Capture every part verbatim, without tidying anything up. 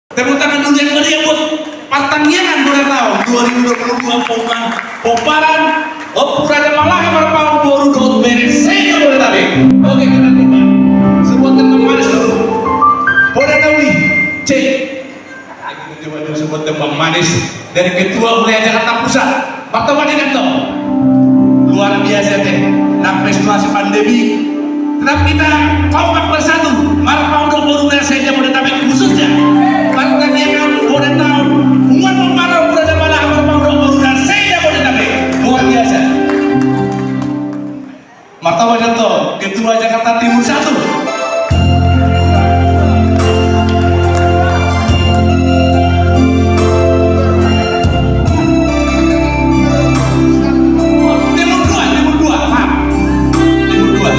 Tepuk tangan dulu yang meriah buat partangiangan bona taon dua ribu dua puluh dua Pomparan, Pomparan Ompu Raja Panglahe Marpaung boru dohot bere se-Jabodetabek. Oke, kita terima. Sebuah tembang manis dulu. Bona na uli. Cek. Lagi mencoba dulu sebuah tembang manis dari Ketua Wilayah Jakarta Pusat. Martamba ma di Danto. Luar biasa, te. Nang situasi pandemi, tetap kita kompak bersatu. Marpaung dohot boru se-Jabodetabek khususnya. Partangiangan bona taon Punguan Pomparan Ompu Raja Panglahe Marpaung dohot boru se-Jabodetabek. Luar biasa. Martamba Danto, Ketua Jakarta Timur satu. Timur dua, Timur dua, maaf. Timur dua.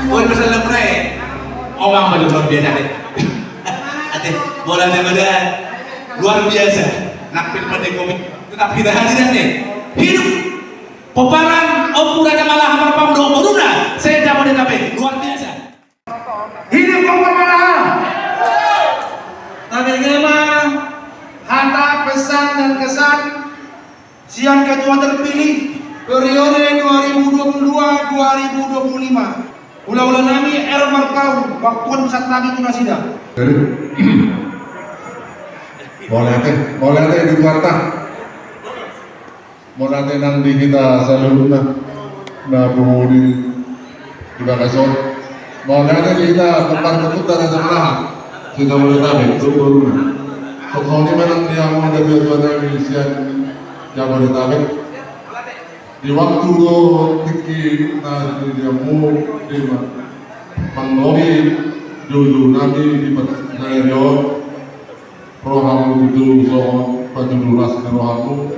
Oi, masalah pre. Omang pada luar biasa deh. Ate, bola ate pada luar biasa. Nakpil pada komik. Tetap kita hadir ate. Hidup pomparan Ompu Raja Malaha Marpaung dohot boruna se-Jabodetabek. Luar biasa. Hidup Ompu Raja Malaha. Tapi memang hata pesan dan kesan sian ketua terpilih periode dua ribu dua puluh dua dua ribu dua puluh lima. Hulahula nami R Marpaung, waktu on pesan nami tu nasida. Jadi, mauliate, mauliate di Tuhanta. Mauliate nang di hita saluhutna na pungu di bagas on. Mauliate di hita pomparan Ompu Raja Malaha se-Jabodetabek dohot boruna. Songon i ma nang di hamu na dua-dua nami sian Jabodetabek. Di waktu dohot tingki na di hamu di ma-, manggohi joujou nami di partingkian on, rohamu tutu songon patudu las ni rohamu.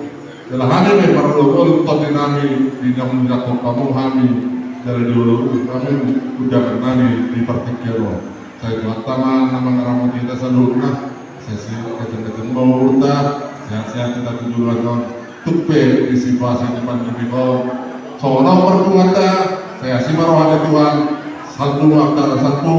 Jala hami pe marolopolop tondi nami di na manjangkon hamu hami, jala dioloi hamu undangan nami di partingkian on. Sai Tuhanta ma na mangaramoti hita saluhutna. Sai asi kencang-kencang ma umurta, sehat-sehat hita tu joloan on. Tung pe di situasi ni pandemi on, songon on marhunta, sai asi ma roha ni Tuhan. Salpu ma angka na salpu,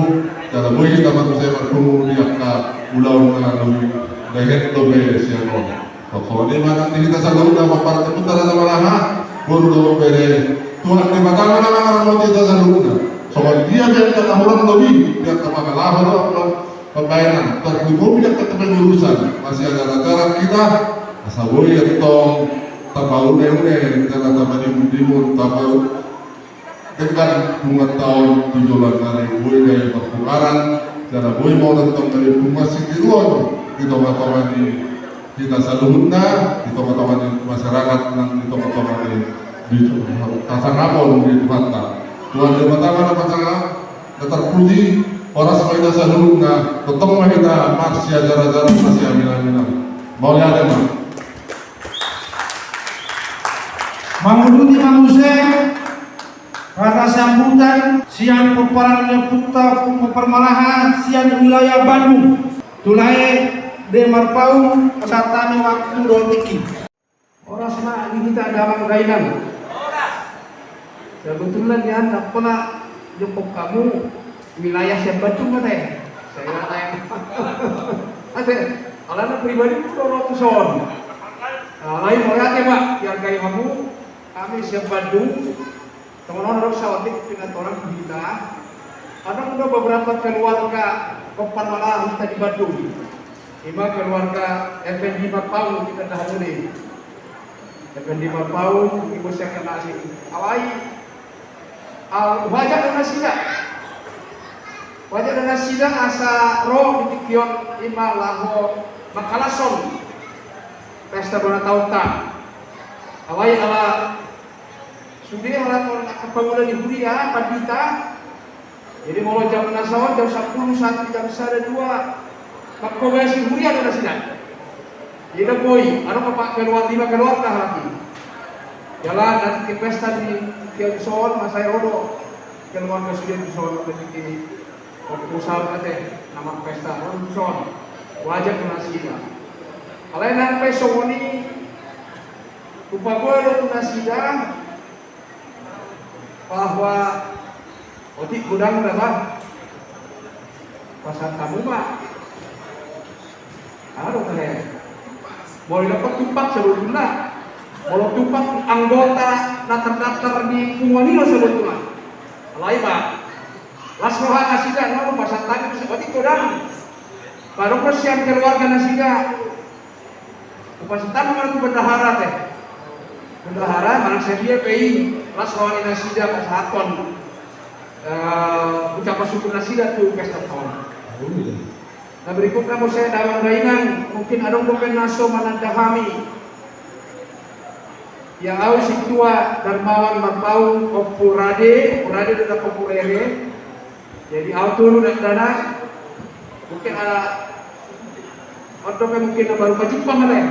jala boi hita marmuse marpungu di angka ulaon na lobi, lehet dope sian on. Pokokna i ma nang di hita saluhutna, pomparan Ompu Raja Malaha, boru dohot bere, Tuhan Debata ma na mangaramoti hita saluhutna. Songon dia pe angka na hurang lobi, dia angka pangalaho dohot pambahenan, tarlumobi angka kepengurusan na siajar-ajaran hita, asa boi antong tapaune-une, jala tapatimun-timun, tapa denggan punguanta on tu joloan ni ari, boi gabe partukaran, jala boi mauliate antong gabe punguan sitiruon di tonga-tonga ni hita saluhutna, di tonga-tonga ni masyarakat nang di tonga-tonga ni, di hasangapon ni Tuhanta. Tuhan Debata ma na pasangap, na tarpuji, horas ma hita saluhutna, tongtong ma hita marsiajar-ajaran, marsiaminaminan. Mauliate ma. Mangudut i ma muse hata sambutan sian pomparan ni ompunta, Ompu Marmalaha sian wilayah Bandung. Tu lae, D. Marpaung, pasahat hami waktu dohot tingki. Horas ma di hita damang dainang. Sebetulna nian ndang pola jokkon hamu wilayah sian Bandung ma tahe. Sai ra tahe. Ate, alana pribadi tu do ro tu son. Alai mauliate ma dihargai hamu, hami sian Bandung. Tongon on adong saotik pinatoran di hita. Adong do beberapa keluarga pomparan Malaha hita di Bandung. Ima keluarga Effendi Marpaung di Kandahar Mune. Effendi Marpaung, ibu siakan nasi. Alai, ah, huajak do nasida. Huajak do nasida asa ro di tingki on ima laho mangkalashon pesta bona taonta. Alai ala sude halak on angka pangula ni huria, pandita. Jadi molo jam na saon, jam sampulu sahat tu jam sada dua, mangkobasi huria do nasida. Jadi boi, adong ma keluarga, lima keluarga halak i. Jala na tingki pesta di tingki on son, masa i ro do keluarga sude tu son, na tingki usaha ate, na marpesta, ro tu son. Huajak do nasida. Alai nang pe songon i, hupaboa do tu nasida, bahwa otik godang da bah. Pasahat hamu ma. Aha do tahe? Molo didok tumpak sebetulna. Molo tumpak anggota na terdaftar di punguan i do sebetulna. Alai bah, las roha nasida, na pasahat hami, otik godang. Bah, adong do sian keluarga nasida. Hupasahat ma tu bendahara ate. Bendahara, manang sadia pe i, las roha ni nasida pasahathon. Eh, ucapan syukur nasida tu pesta on. Na berikutna muse damang dainang, mungkin adong dope na so mananda hami. Ia au sintua Darmawan Marpaung, Ompu Rade, Ompu Rade dohot Ompu Rere. Jadi au tolu dakdanak. Mungkin ada, on dope mungkin na baru pajumpang ma.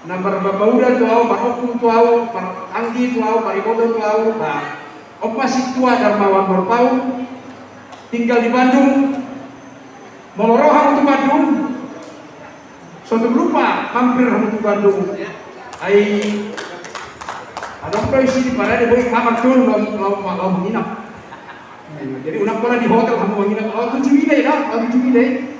Na marbapaudan tu au, marompung tu au, maranggi tu au, mariboto tu au, ba, on ma sintua Darmawan Marpaung, tinggal di Bandung. Molo ro hamu tu Bandung, so tung lupa mampir hamu tu Bandung. Ai adong do isi di parade, boi kamar tu laum, laum, laum inap. Jadi unang pola di hotel hamu manginap, laho tu Ciwidei do, laho tu Ciwidei.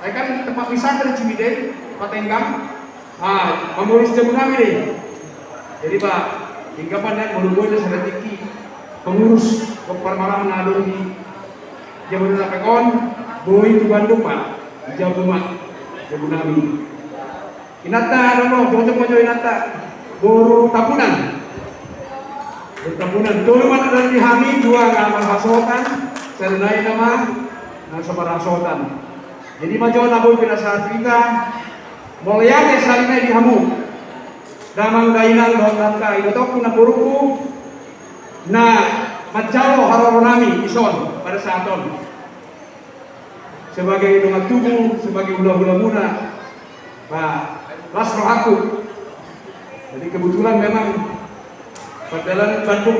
Ai kan tempat wisata di Ciwidei, Patenggang. Ah, pengurus jabu nami do i. Jadi ba, ingkapan na molo boi na sada tingki pengurus Kompas Malam na adong di jabu na pe on, boi tu Bandung ba, jabu ma, jabu nami. Inanta, dohot, dohot, dohot, inanta. Boru Tambunan. Boru Tambunan. Tolu ma na di hami, dua na marhasohotan, sada nai nama na so marhasohotan. Jadi ma jo na boi pinasahat hita, mauliate sahali nai di hamu. Damang dainang dohot angka ibotoku, namborungku, na manjalo haroro nami dison pada saat on. Sebagai dongan tubu, sebagai hula-hula muna, ba, las rohangku. Jadi kebetulan memang pardalanan Bandung,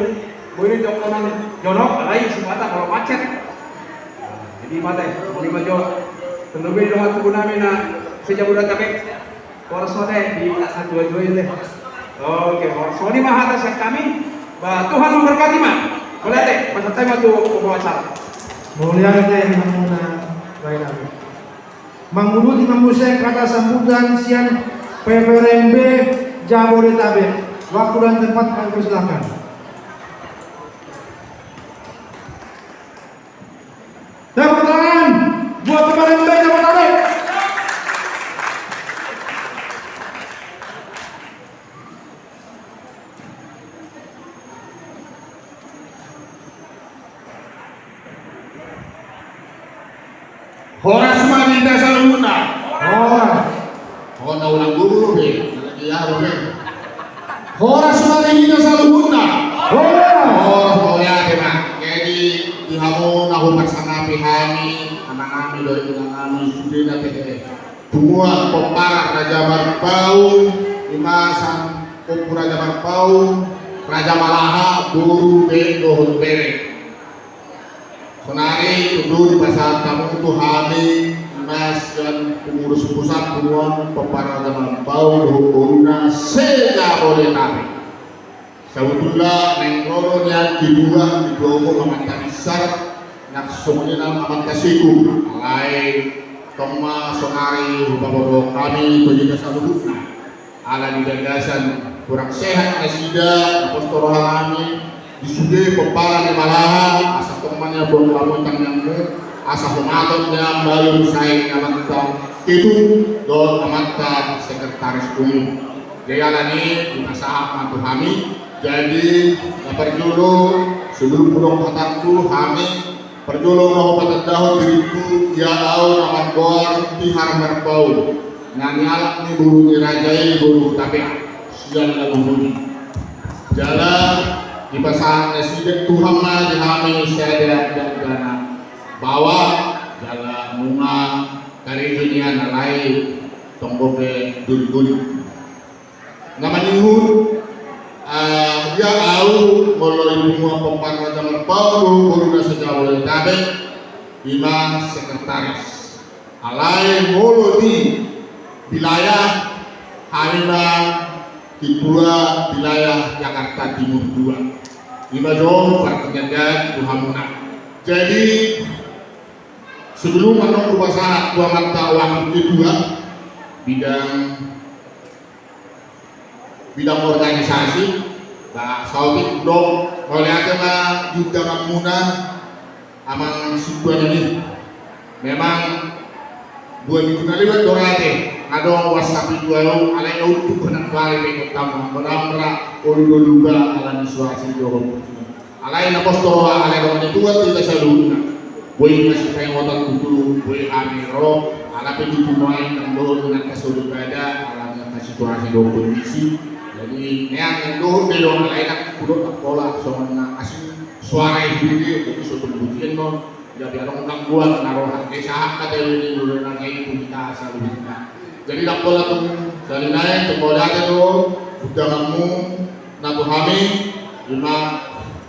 boi do jonok, alai sipata molo macet. Jadi mate, boi ma jo. Tolu be dongan tubu nami na se-Jabodetabek. Horas ma te, di na dua-dua i te. Oke, horas. Songon i ma hata sian hami. Ba, Tuhan memberkati ma. Mauliate, pasahat hami ma tu pembawa acara. Mauliate di hamuna, baik kami. Manguluti ma muse hata sambutan sian P P R M B Jabodetabek. Waktu dan tempat kami persilakan. Tepuk tangan buat P P R M B Jabodetabek. Horas ma di hita saluhutna. Horas. Ho na ulang guru be, na lagi ia be. Horas ma di hita saluhutna. Horas. Horas, mauliate ma. Jadi di hamu na hupasangapi hami, amanami dohot inanami, sude na tehe. Punguan pomparan Raja Marpaung, i ma sian Ompu Raja Marpaung, Raja Malaha, boru, bere dohot bere. Sonari tutu dipasahat hamu tu hami, i ma sian pengurus pusat Punguan Pomparan Raja Marpaung dohot boruna se-Jabodetabek. Sabotulna naeng ro do nian ketua, ketua umum, amanta binsar, nang songon i nang amanta sekung. Alai tong ma sonari hupabotohon hami tu hita saluhutna. Ala di bagasan kurang sehat nasida, na pos tu roha nami, di sude pomparan ni Malaha, asa tong ma nian boan hamu tangiangmu, asa humaton nian balum sae ni amanta ketum dohot amanta sekretaris umum. Jadi alani i dipasahat ma tu hami. Jadi na parjolo, sebelum hudok hatangku, hami parjolo ma hupatandahon diringku, ia au na margoar Tihar Marpaung, na nialap ni boru ni raja i boru Hutapea, sian Labuhan. Jala dipasahat nasida Tuhan ma di hami sada dakdanak baoa, jala nunga karejo nian, alai tong dope doli-doli. Na manihut, ah, ia au molo di Punguan Pomparan Raja Marpaung, boru na se-Jabodetabek, i ma sekretaris. Alai molo di wilayah, hami ma ketua wilayah Jakarta Timur dua. I ma jo partangiangan tu hamuna. Jadi sebelum annon hupasahat tu amanta wakil ketua bidang bidang organisasi, ba, saotik dong, mauliate ma di undanganmuna, amang sintua nami. Memang dua minggu na lewat do ra ate, adong WhatsApp i tu ahu, alai na untuk benang balik pe ikut tamu, benang ra, olu dolu ba, ala ni suasi dohot. Alai na pos do roha, alai dongan ni Tuhan tu hita saluhutna. Boi na sipaingotan tutu, boi hami ro, ala pe tutu nuaeng nang dohot na kasodok bada, ala na kasituasi dohot kondisi. Jadi neang nang dohot be do, alai na kudok na pola songon na asing suara i hibege, jadi so tung butian do. Jadi adong nang dua na roha, eh, sahat kata ini dulu na kayak itu kita saluhutna. Jadi na pola tung, jadi naeng tung pola ada do, undanganmu, na tu hami, ima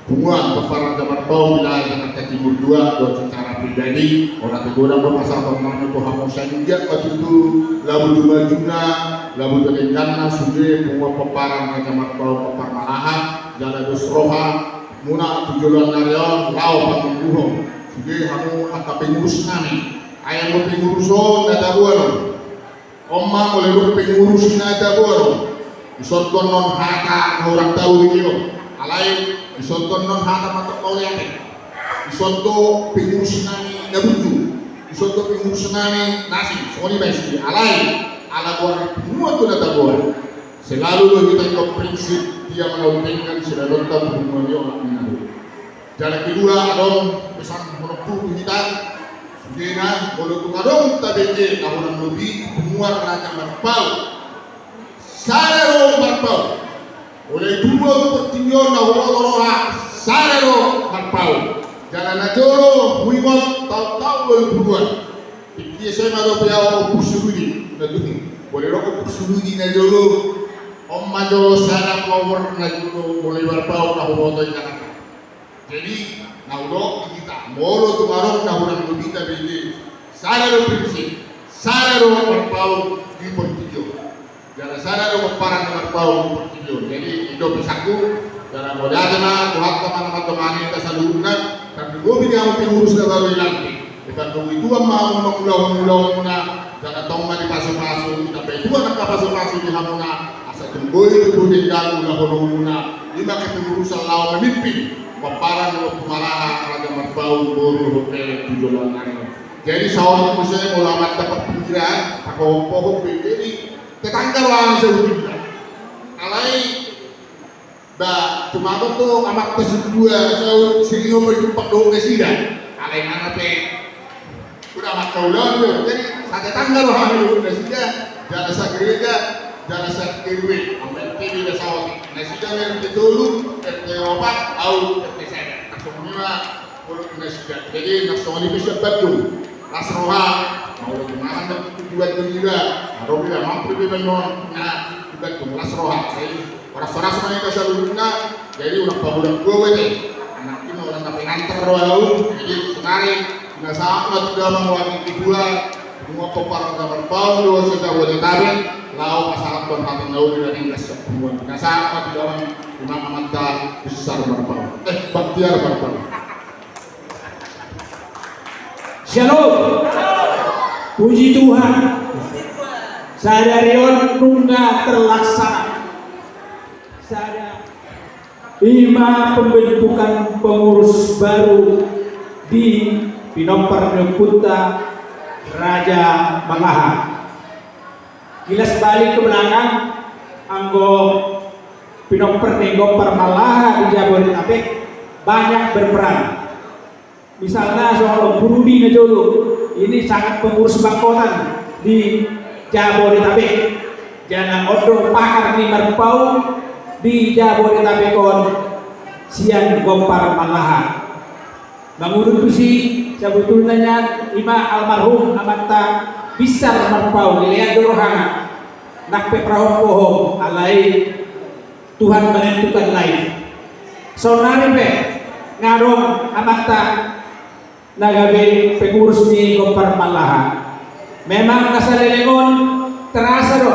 punguan pomparan Raja Marpaung wilayah Jakarta Timur dua, dohot secara pribadi, ora tu godang do pasahaton nami tu hamu, sai dia patutu, labu tu majuna, labu tu dengganna, sude punguan pomparan Raja Marpaung, pomparan Malaha, jala dos roha muna tu joloan ni ari on, laho panguruhon, sude hamu angka pengurus nami, ai anggo pengurus on na taboan on. On ma molo dung pengurus na taboan on, dison do annon hata na hurang tau di on. Alai dison do annon hata matok mauliate. Dison do pengurus nami na bunju. Dison do pengurus nami na asing. Songon i ma isi. Alai ala boan punguan tu na taboan, selalu do hita ingkon prinsip dia manau denggan sidalanonta punguan i, olat ni na dua. Jala kedua, adong pesan honoku tu hita, sudena, molo tung adong tabege na hurang lobi, punguan Raja Marpaung, sada do Marpaung. Molo i tua tu portibi on na huboto roha, sada do Marpaung. Jala na jolo huingot taon-taon ualu puluan. Tingki S M A dope au Ompung Sududi, na dung. Molo didok Ompung Sududi na jolo, on ma jolo sada power na jolo, molo i Marpaung na huboto i Jakarta. Jadi na hudok di hita, molo tung adong na hurang lobi tabege, sada do prinsip, sada do Marpaung di portibi on. Jala sada do pomparan ni Marpaung di portibi on. Jadi i do pesanku. Jala mauliate ma tu Tuhanta ma na mandongani hita saluhutna. Tarlumobi di hamu pengurus na baru i, nanti dipargogoi Tuhan ma hamu mangulahon ulaonmuna. Jala tong ma dipasupasu, ditambai Tuhan angka pasupasu di hamuna, asa tung boi tubu denggan ulahononmuna. Ima kepengurusan laho memimpin pomparan ni Ompu Malaha, Raja Marpaung, boru dohot bere tu joloan ni ari on. Jadi saotik muse molo amanta parpinggiran, parpohoppohop be, jadi tetangga rohana sebetulna. Alai ba, tumagon do amanta situa, saut siringo pe jumpa dohot nasida. Alai mana pe, udah amanta ulaon do. Jadi satetangga rohana dohot nasida, jala sagereja, jala sa-R W. Amanta pe beda saotik. Nasida R T tolu, R T opat, au R T sada. Songon i ma. Molo nasida. Jadi na songon i pe sian Bandung. Las roha. Molo tung mangan na tu Bandung iba, adong iba mampir iba non na di Bandung, las roha. Jadi horas-horas ma hita saluhutna. Jadi unang pagodang gogo ate. Anak ini orang na pengantar do au. Jadi sonari na sahat ma tu damang, wakil ketua, punguan pomparan Raja Marpaung dohot se-Jabodetabek, laho pasahathon hata na uli na denggan sian punguan. Na sahat ma tu damang, Imam Amanta Besar Marpaung, eh, Baktiar Marpaung. Shalom. Puji Tuhan. Sadari on nunga terlaksana. Sada, ima pembentukan pengurus baru di pinompar ni ompunta Raja Malaha. Kilas balik ke belakang, anggo pinompar ni Gompar Malaha di Jabodetabek banyak berperan. Misalna songon Ompu Rudi na jolo, ini sangat pengurus bangkotan di Jabodetabek. Jala on do pakar ni Marpaung di Jabodetabek on sian Gompar Malaha. Mangudut tusi, sabotulna nian ima almarhum amanta Besar Marpaung, dilean do rohana. Nang pe prahophop, alai Tuhan menentukan lain. Saonari pe nga adong amanta na gabe pengurus ni Gompar Malaha. Memang na saleleng on terasa do,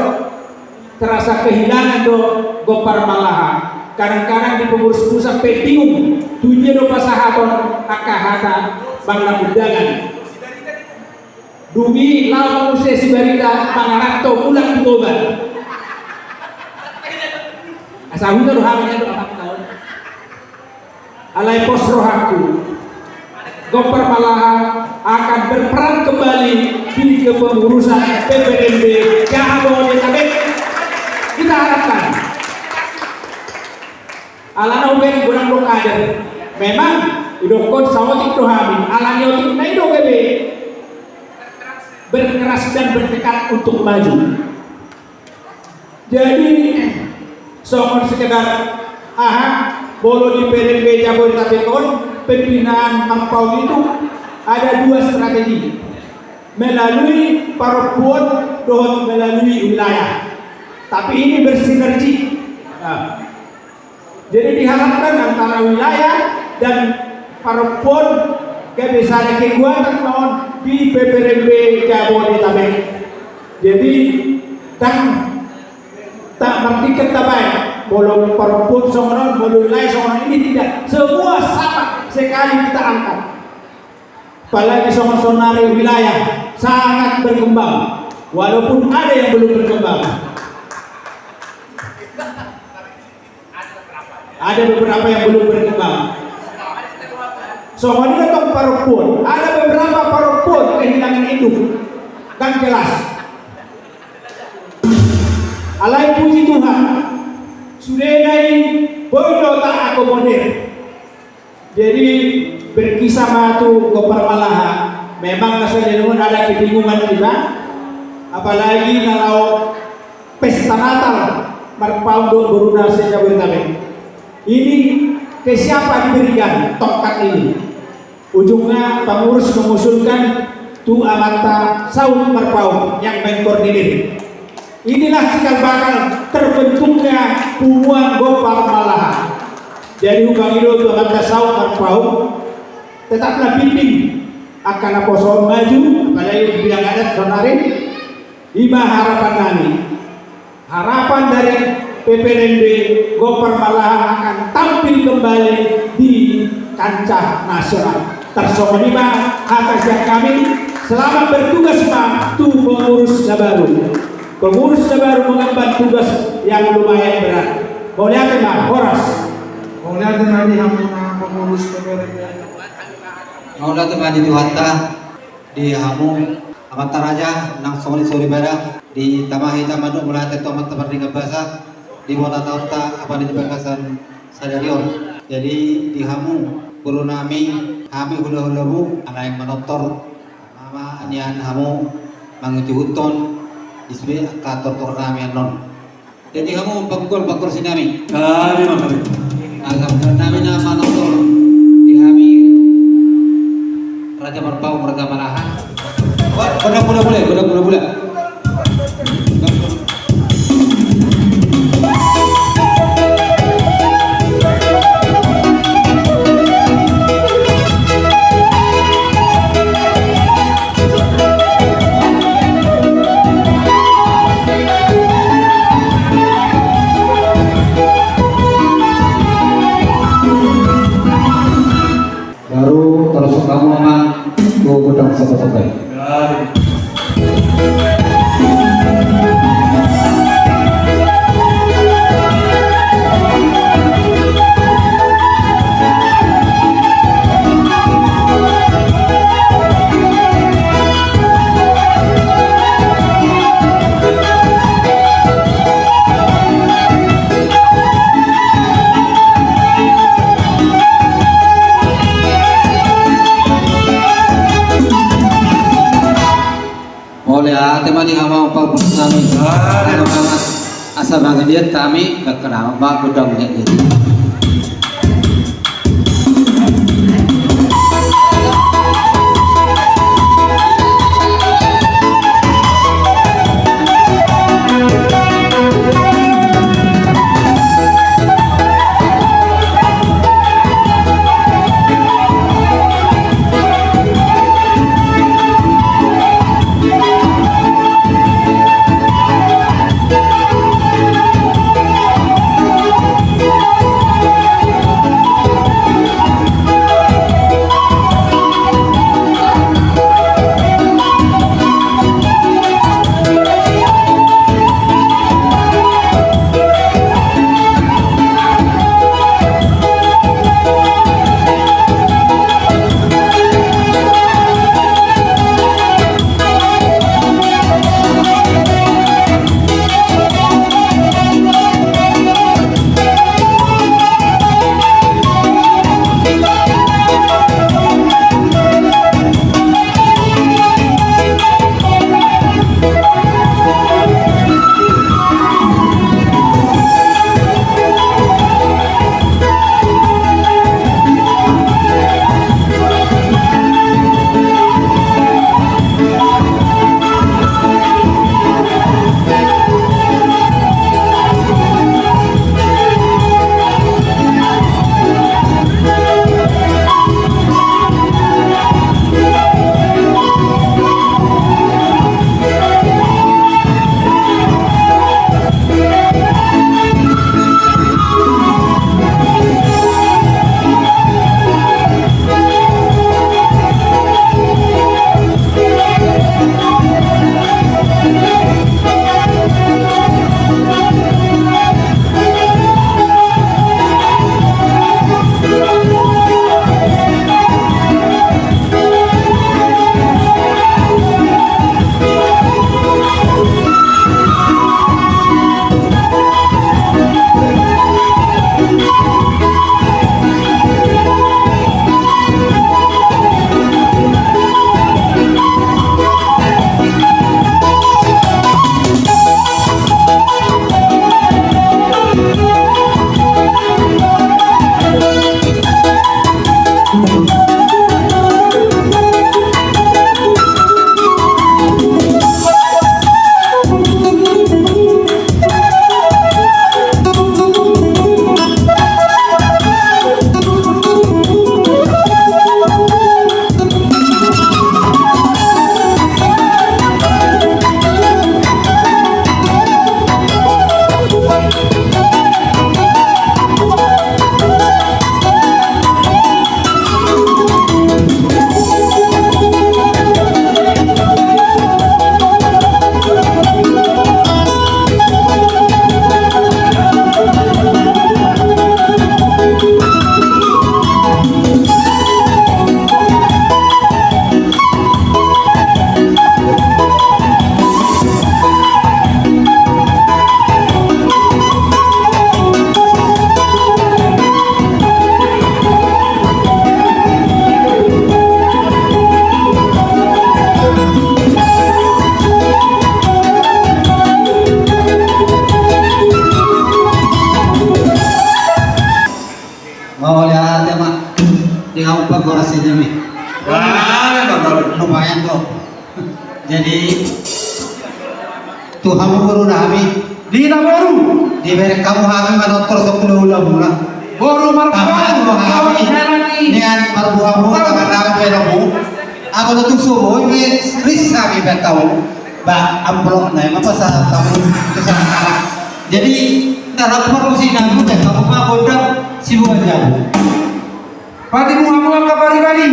terasa kehilangan do Gompar Malaha. Kadang-kadang di pengurus pusat pe bingung tu dia do pasahaton angka hata manang undangan. Dung i laho muse si Barita mangaranto mulak tu Toba. Asa huta do hami nian do amanta on. Alai pos rohangku, Gompar Malaha akan berperan kembali di kepengurusan P P M B Jabodetabek. Kita harapkan. Alana uben godang do kader. Memang didokkon saotik do hami, alani otikna i do gabe berkeras dan bertekad untuk maju. Jadi, songon sekedar aha, molo di P R M B Jabodetabek on, pembinaan Marpaung itu ada dua strategi, melalui parompuan dohot melalui wilayah. Tapi ini bersinergi. Nah, jadi diharapkan antara wilayah dan parompuan gabe sada kekuatan non di P P R M B Jabodetabek. Jadi, ndang tak bertiket tabaen, molo parompuan songon on, molo wilayah songon on, ini tidak. Semua sama sekali kita angkat. Apalagi songon sonari wilayah sangat berkembang, walaupun ada yang belum berkembang. Ada beberapa yang belum berkembang. Songon i tong parompuan, ada beberapa parompuan kehilangan induk dan jelas. Alai puji Tuhan, sudena i boi do taakomodir. Jadi, berkisah ma tu Gompar Malaha. Memang na sadihon ada kebingungan kita, apalagi na laho pesta Natal Marpaung dohot boruna se-Jabodetabek. Ini ke siapa diberikan tongkat ini? Ujungnya pengurus mengusulkan tu Amanta Saut Marpaung yang mengkoordinir. Inilah cikal bakal terbentuknya Punguan Gompar Malaha. Jadi, hupangido tu Amanta Saut Marpaung, tetaplah bimbing angka naposo on maju, apalagi di bidang adat sonari. Ima harapan nami. Harapan dari P P R M B, Gompar Malaha akan tampil kembali di kancah nasional. Tarsongon i ma hata sian hami, selamat bertugas ma tu pengurus na baru. Pengurus na baru mengemban tugas yang lumayan berat. Mauliate ma, horas. Mauliate ma di hamuna pengurus P P R M B. Mauliate ma di Tuhanta. Di hamu amanta raja nang songon i soripada, di tama hita mandok mauliate tu Amanta Pardenggan Basa, di bona taonta apala di bagasan sadari on. Jadi di hamu boru nami, hami hulahulamu na naeng manortor, ama nian hamu mangihuthon di sude angka tortor nami annon. Jadi hamu panggual pangkorsi nami. Nami ma hamu. Asa nami na manortor di hami Raja Marpaung, Raja Malaha. Wah, gondang mula-mula, gondang mula-mula. Baru tarsongon i ma tu gondang sabatok i. Mauliate ma di hamu pangkorsi nami. Asa mangihuthon hami, bakkon ma gondang na jadi. Jadi tu hamu boru nami, di na boru, dibereng hamu hami manortor sampulu ulaon muna. Boru marboru hami nian, marboru hamu tangan nami pe namu. Ago na tung so boi pe ris hami pe tau. Ba amplop na ima pasahat hamu tu sangkara. Jadi na rap marmusik nami pe tau ma gondang sibuan jabu. Patimu hamu angka paribadi.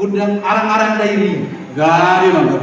Gondang Arang-arang Dairi. Gari mangga.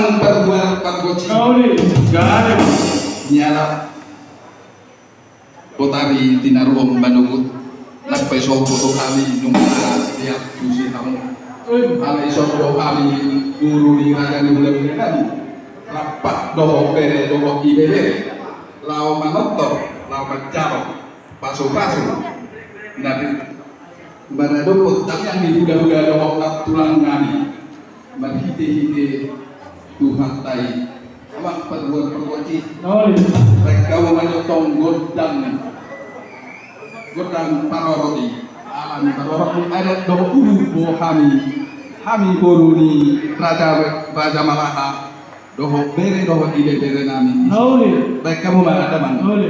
Pargual pargonsi. Uli, gare. Nialap. Botari tinaruhon manogot. Nang pe so boto hami nunga liat tu si hamu. Alai so do hami guru ni raja ni hulahula nami. Rap dohot bere dohot ibebere. Laho manortor, laho manjalo. Pasupasu. Nari. Maradophon tangiang ni hulahula dohot nantulang nami. Marhitehite Tuhanta i. Amang pargual pargonsi. Oi. Rek hamu manyontong gondang. Gondang parorot i. Ala ni parorot ni adat dohot ulu boha hami. Hami boru ni raja, raja Malaha. Dohot bere dohot ibebere nami. Uli. Baen hamu ma damang. Uli.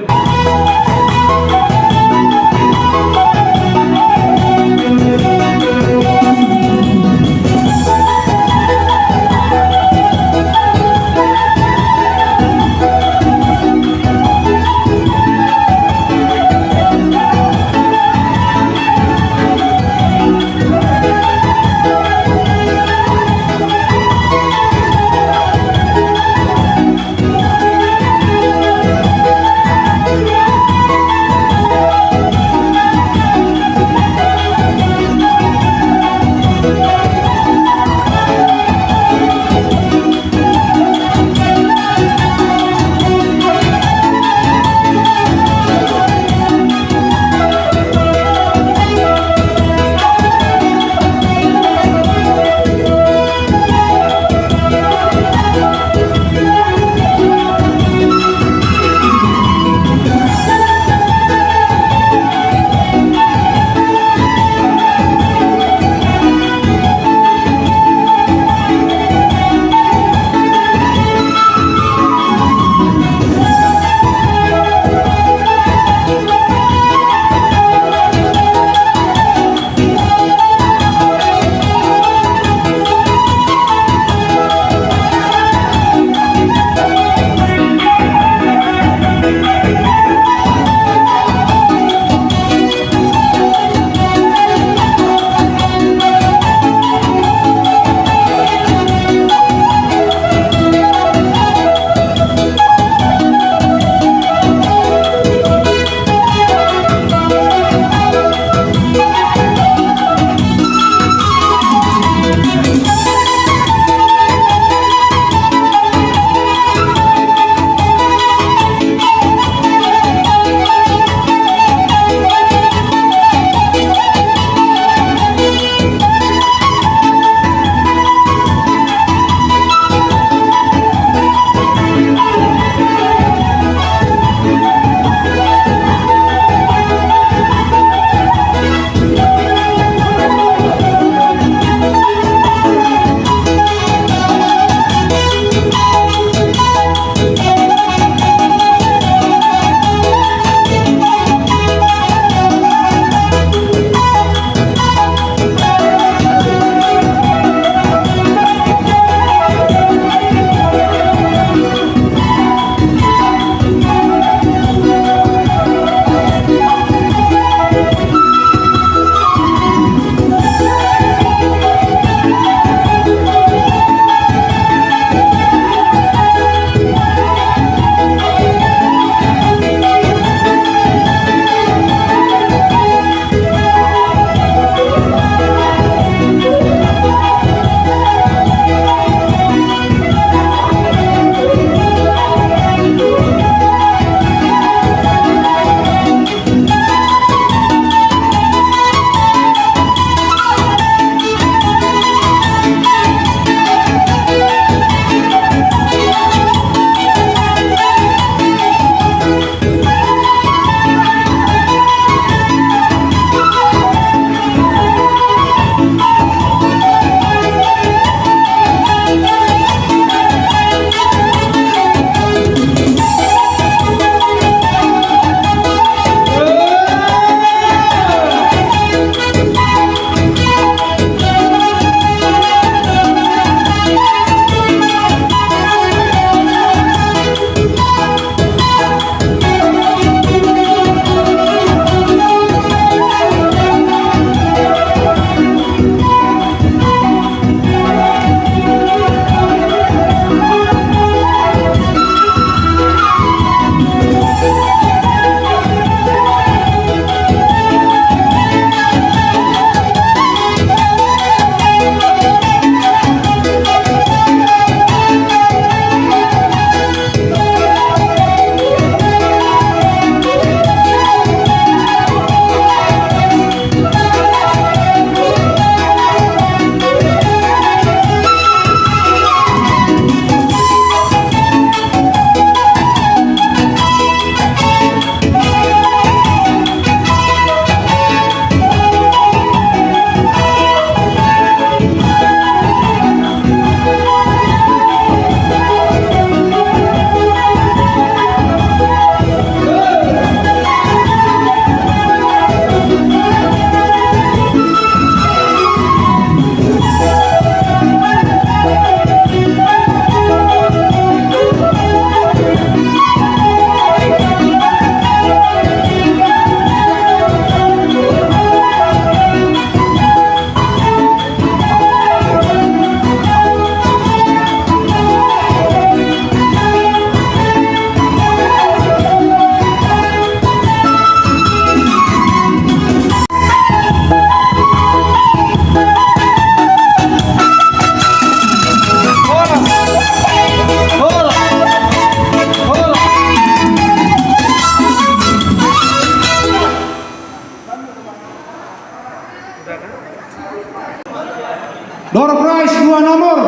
Door prize dua nomor.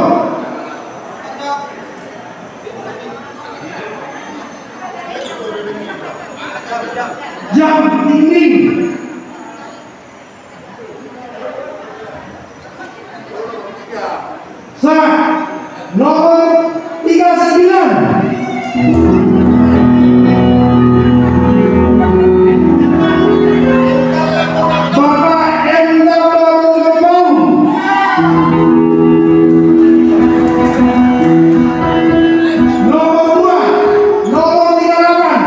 Jam dinding. Sa, nomor tiga sembilan. Bapak Enda Baru Jepang. Nomor dua, nomor tiga delapan.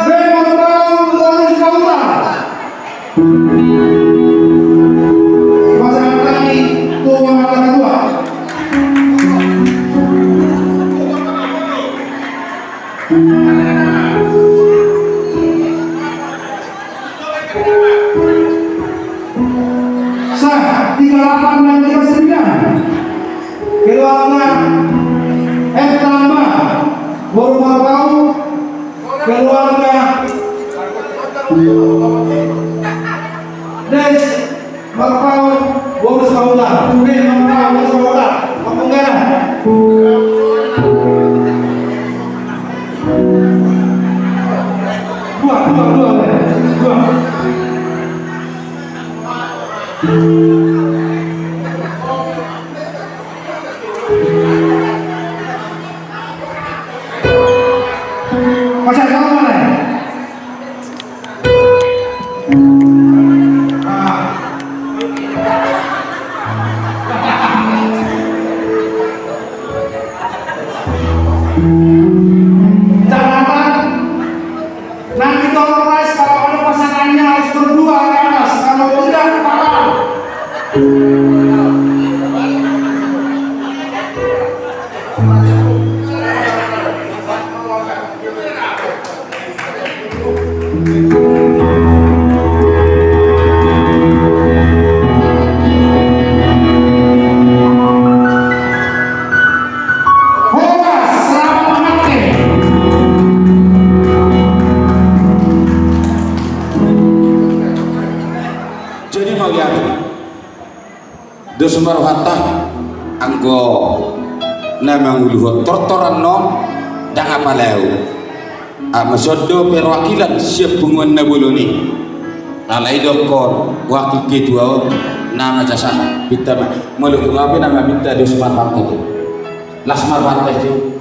Memang bau bonus kau tak? Pasangan kami, tua kata tua. Sa, tiga delapan dan tiga sembilan. Keluarga F tambah, Boru Marpau, keluarga Des Marpau, Boru Sahuta, Des Marpau, Boru Sahuta, Kampung Galang. Dua, dua, dua, dua. Masa sama lah. Ah. Catatan. Nanti tolong, Mas, kalau ada pasangannya harus berdua ke atas, kalau tidak, fatal. Horas, selamat mengante. Jadi, mauliate dos ma rohanta, anggo na manguluhon tortor annon, ndang apala ahu. Ama songon do perwakilan sian punguan na bolon i. Alai dohonon wakil ketua on, na ma jasa pinta ma. Molo tung au pe na maminta dos ma rohanta do. Las ma rohanta jo.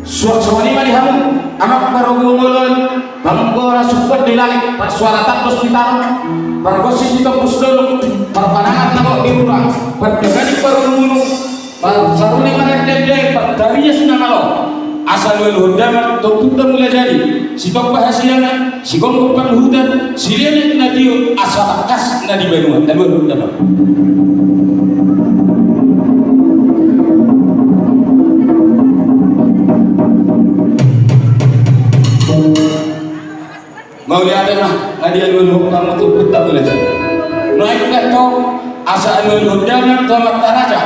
Suang songon i ma di hamu, amang parhobas bolon, panggoran sumpah di langit, parsuaratan dos di tano, pargonsi sitombus dolok, parpanangan na gok di rura, pardagani parumunu, parsaruni marendende, partarias na malo. Asa alualuhon damang, tompuna mula jadi, sitompa hasiangan, sigomgom parluhutan, silenek na tio, asa tangkas na di banua. Alualuhon damang. Mauliate ma, na di alualuhon hamu tu, tu, tu, tu. Nuaeng pe tong, asa alualuhon damang tu amanta raja.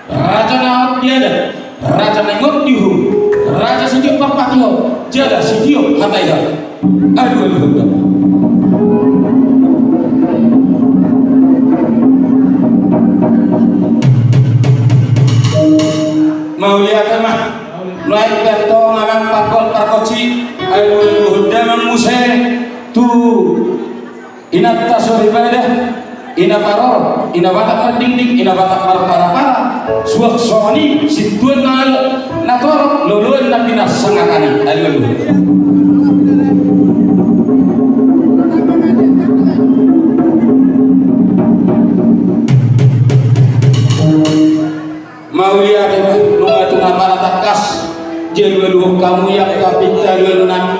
Raja na ingot di adat, raja na ingot di uhum, raja sitiop parpatihon, jala sitiop hata i. Aduh, aduh, aduh. Mauliate ma, nuaeng pe tong amang parhobas pargonsi, alualuhon damang muse tu inanta soripada, ina parorot, ina Batak Mardingding, ina Batak Marparapara, suang songon i sintuan na alo, na torop, loloan na pinarsangakan i. Aduh, aduh. Mauliate ma, nunga tung apala tangkas di alualuhon hamu, i angka pinta alualu nami.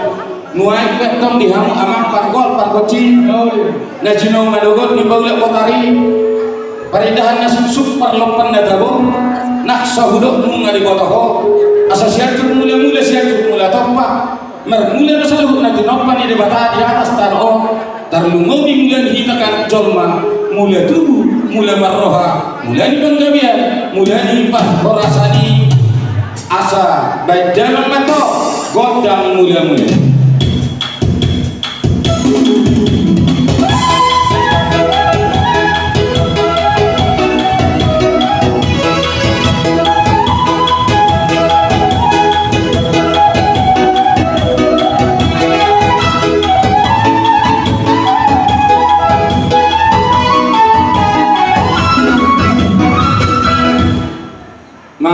Nuaeng pe tong di hamu amang parhobas pargonsi, na jinong manogot ni paulak botari. Parindahan na suksuk, parlompan na tabo, na so hudok nunga diboto ho. Asa Sianjur Mulamula, Sianjur Mula Tompa. Marmula do saluhut na tinompa ni Debata di atas tano on. Tarlumobi mula ni hita angka jolma, mula tubu, mula marroha, mula ni panggabean, mula ni parhorasan i. Asa baen damang ma tong gondang mulamula.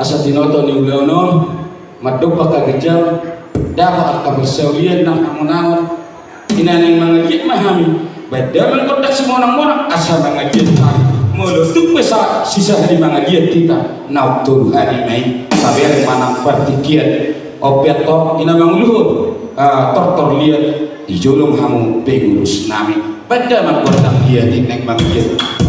Asa tinoto ni ulaon on, mandok angka ginjang, dapot angka parsaulian nang angon-angon. Inna naeng mangaliat ma hami, baen damang gondang simonang-monang, asa mangaliat hami. Molo tung pe sa-, sisahali mangaliat hita, naung tolu hali ma i, tabereng ma nang partingkian. On pe antong, inna manguluhon, ah, tortor liat, di jolo ma hamu pengurus nami. Baen damang gondang liat, inna naeng mangaliat.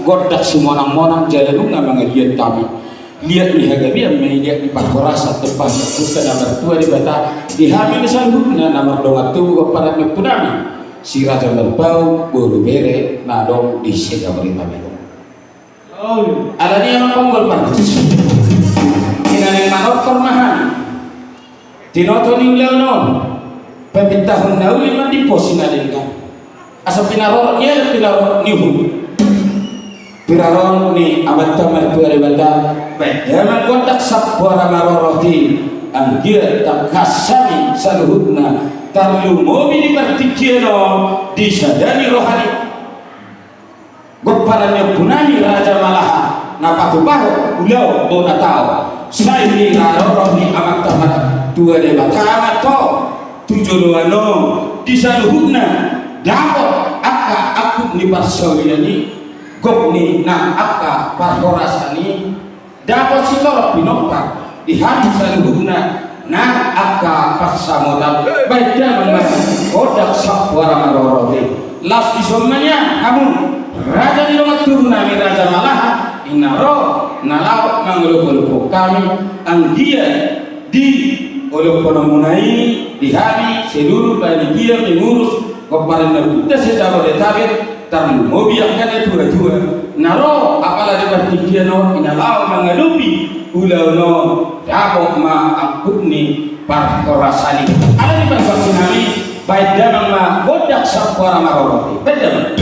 Gondang simonang-monang jala nunga mangaliat hami. Liat ni hagabean ma i, liat ni parhorasan, tumpahon ni Ompunta na martua Debata di hami na saluhutna na mardongan tubu, pomparan ni ompunami Si Raja Marpaung, boru bere na adong di Sidaboretabek on. Alani i, amang panggol pargonsi, i na naeng manortor ma hami tinoto ni ulaon on, pamintahon na uli mandipos na denggan. Asa pinarorot ni adat, pinarorot ni uhum, pinarorot ni Amanta Martua Debata, baen damang gondang sampoara marorot i, anggiat tangkas hami saluhutna tarlumobi di partingkian on disada ni roha ni pomparan ni ompunami Raja Malaha na patupahon ulaon bona taon. Sai di haroro ni Amanta Martua Debata ma antong tu joloan on di saluhutna dapot angka angkup ni parsaulian i, gok ni nang angka parhorasan i, dapot sitorop pinompar di hami saluhutna nang angka pansamotan. Baen damang ma gondang sampoara marorot i. Laos dison ma nian hamu raja ni dongan tubunami Raja Malaha, i na ro na laho mangolopolophon hami anggiat di olophononmuna i di hami seluruh panitia pengurus pomparan ni Ompunta Sidaboretabek, tarlumobi angka natuatua na ro apala di partingkian on, i na laho mangadopi ulaon on, dapot ma angkup ni parhorasan i. Alani i, pargonsinami, baen damang ma gondang sampoara marorot i. Baen damang.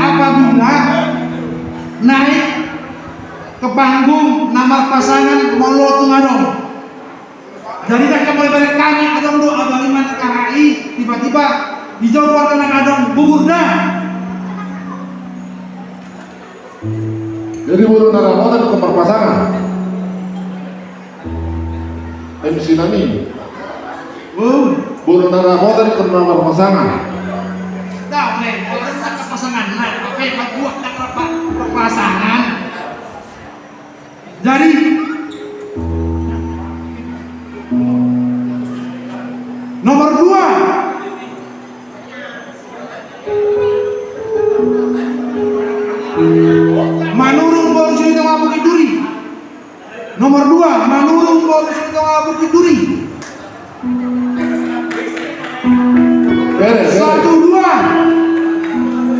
Apabila naik ke panggung na marpasangan molo tung adong. Jadi, ndang mulai balik kami adong do abang Iman Karai, tiba-tiba dijawab warga na adong bubur da. Jadi, boru na rapotan tung marpasangan. M C nami. Oh. Boru na rapotan tung marpasangan. Tahu nih, kalau ada pasangan, nah, apa yang buat tak rapat pasangan? Jadi, nomor dua, Manurung boru Silitonga Bukit Duri. Nomor dua, Manurung boru Silitonga Bukit Duri. Bere, bere. Satu dua.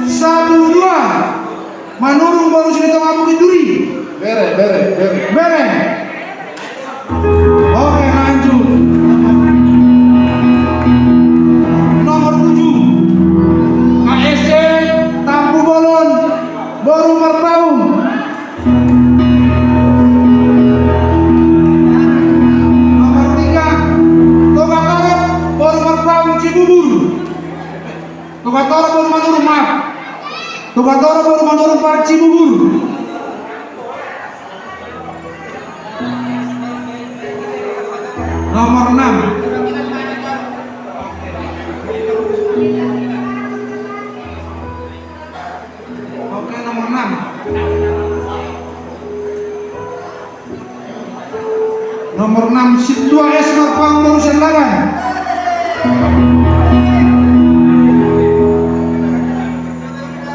Satu dua. Manurung boru Silitonga Bukit Duri. Bere, bere, bere. Bere. Oke, lanjut. Nomor tujuh, K S C Tampubolon boru Marpaung. Nomor tiga, Togatorop boru Marpaung Cibubur. Togatorop boru Manurung, maaf. Togatorop boru Manurung Parcibubur. Nomor enam. Oke, nomor enam. Nomor enam, Sintua S Marpaung boru Siandagan.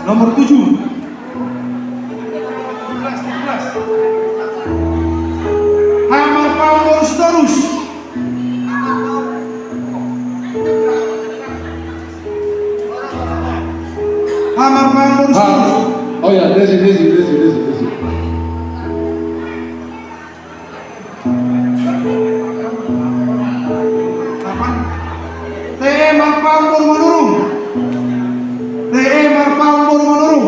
Nomor tujuh, H Marpaung boru Sitorus. H Marpaung boru Sitorus. Oh ya, Desi, Desi, Desi, Desi, Desi. T E Marpaung boru Manurung. T E Marpaung boru Manurung.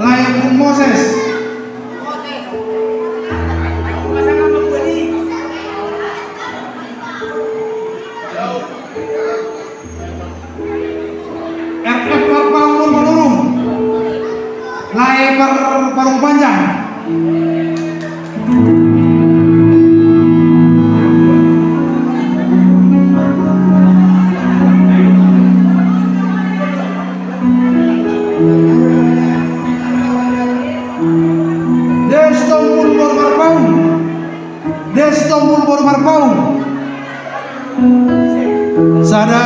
Lae Moses. R F Marpaung boru Manurung. Lae Par-, Parung Panjang. Des Tompul boru Marpaung. Des Tompul boru Marpaung. Sada,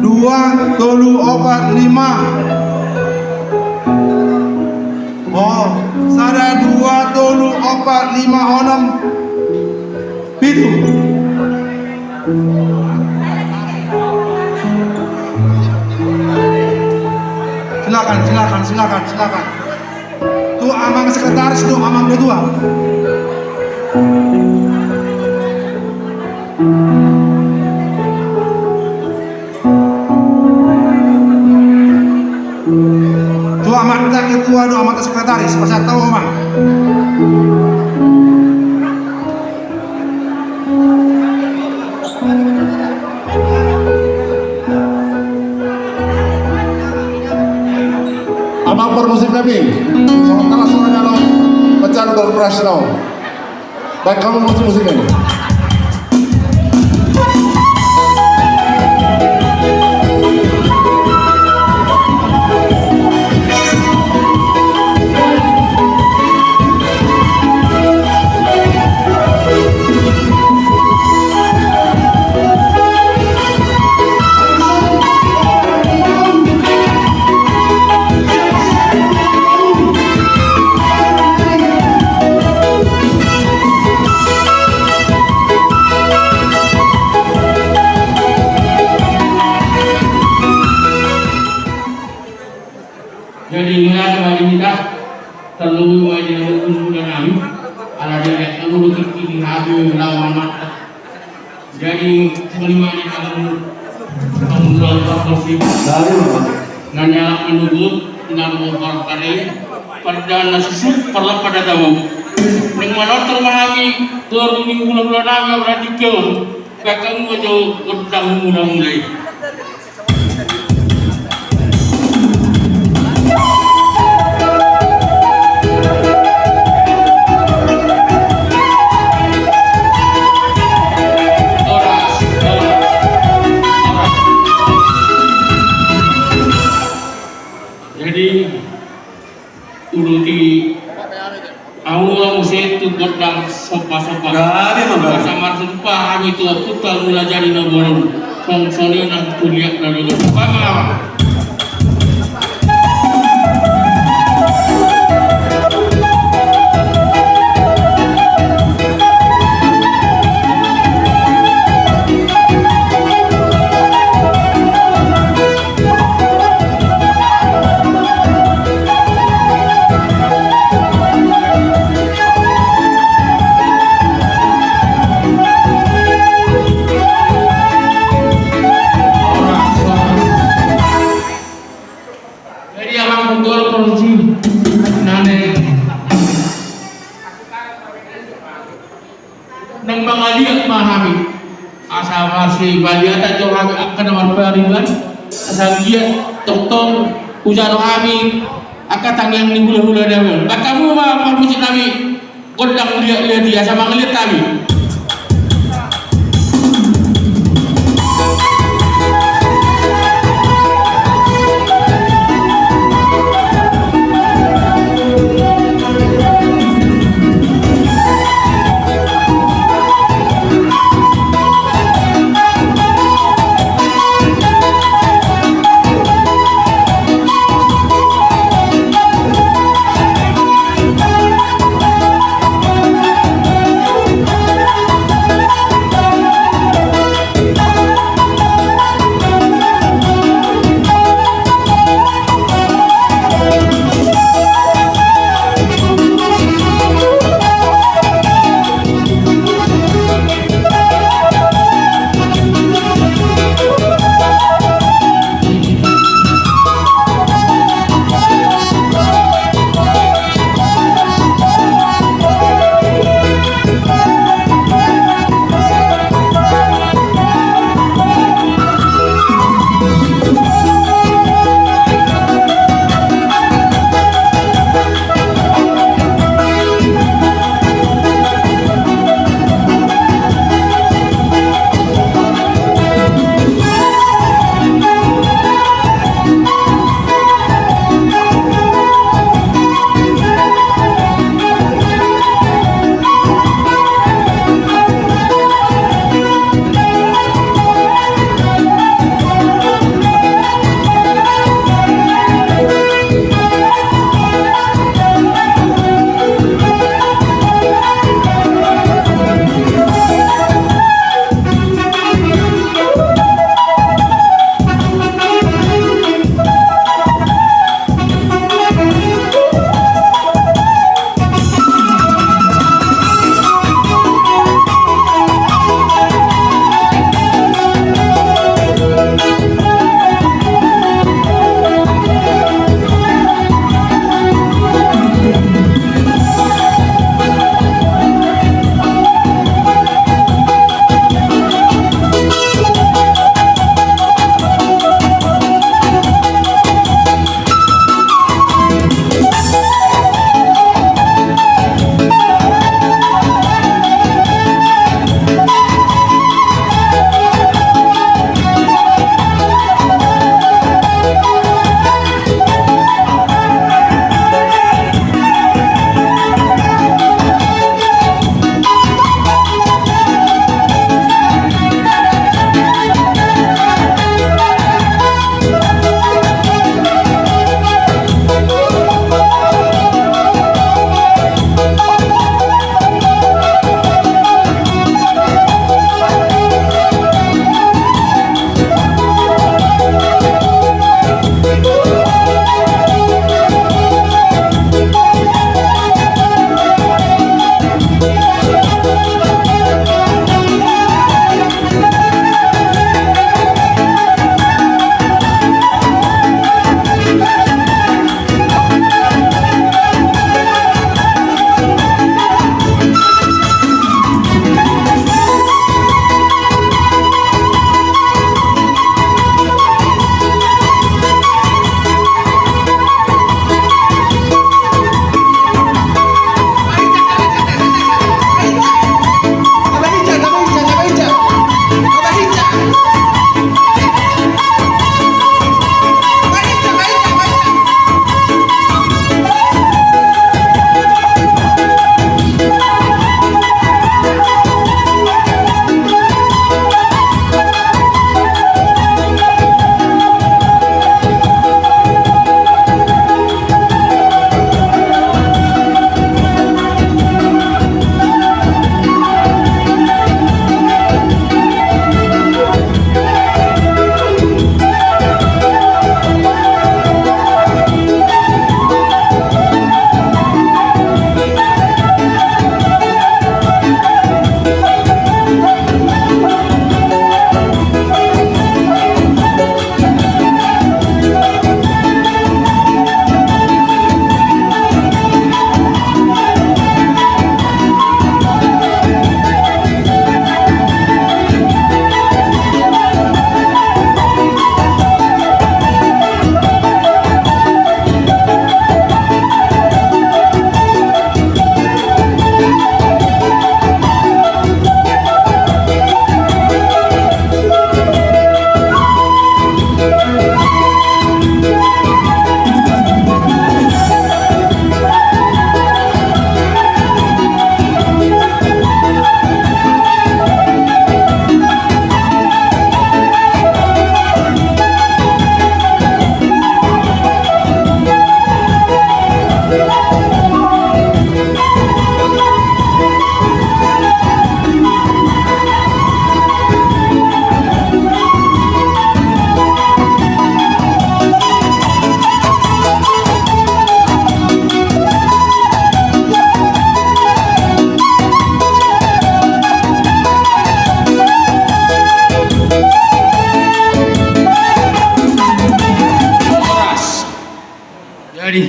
dua, tolu, opat, lima. Oh, sada, dua, tolu, opat, lima, onom, pitu. Silakan, silakan, silakan, silakan. Tu amang sekretaris dohot amang ketua. Tu amanta ketua dohot amanta sekretaris, pasahat hamu ma. Amang parmusik nami, songon na las songon na laho manjalo door prize na on. Baen hamu musik-musik nami. Jadi, mulai dari kita, tolu aja dulu dan kami, ala dia tolu di hadu lawan mata. Jadi, sebelum ada kalau Pangula pargonsi. Nanya menunggu, namo parkare, parda na susu, parla pada tahu. Neng manortor ma hami, toru ni hulahula nami, berarti kau. Bahkan mau jauh, gondang mula-mula i. Jadi, uduti ahu ma muse tu gondang somba-somba. Gabe ma, gabe. Asa marsumpah hami tu ompunta Mulajadi Nabolon. Songon i nang tu liat na dulu. Bang, bang. Jadi, amang punggawa pargonsi, nane. Nang mangaliat ma hami. Asa marsibaliatan jo hami angka na marpariban. Asa anggiat tongtong hujalo hami angka tangiang ni hulahula nami on. Bahen hamu ma parmusik nami gondang liat-liat i asa mangaliat hami.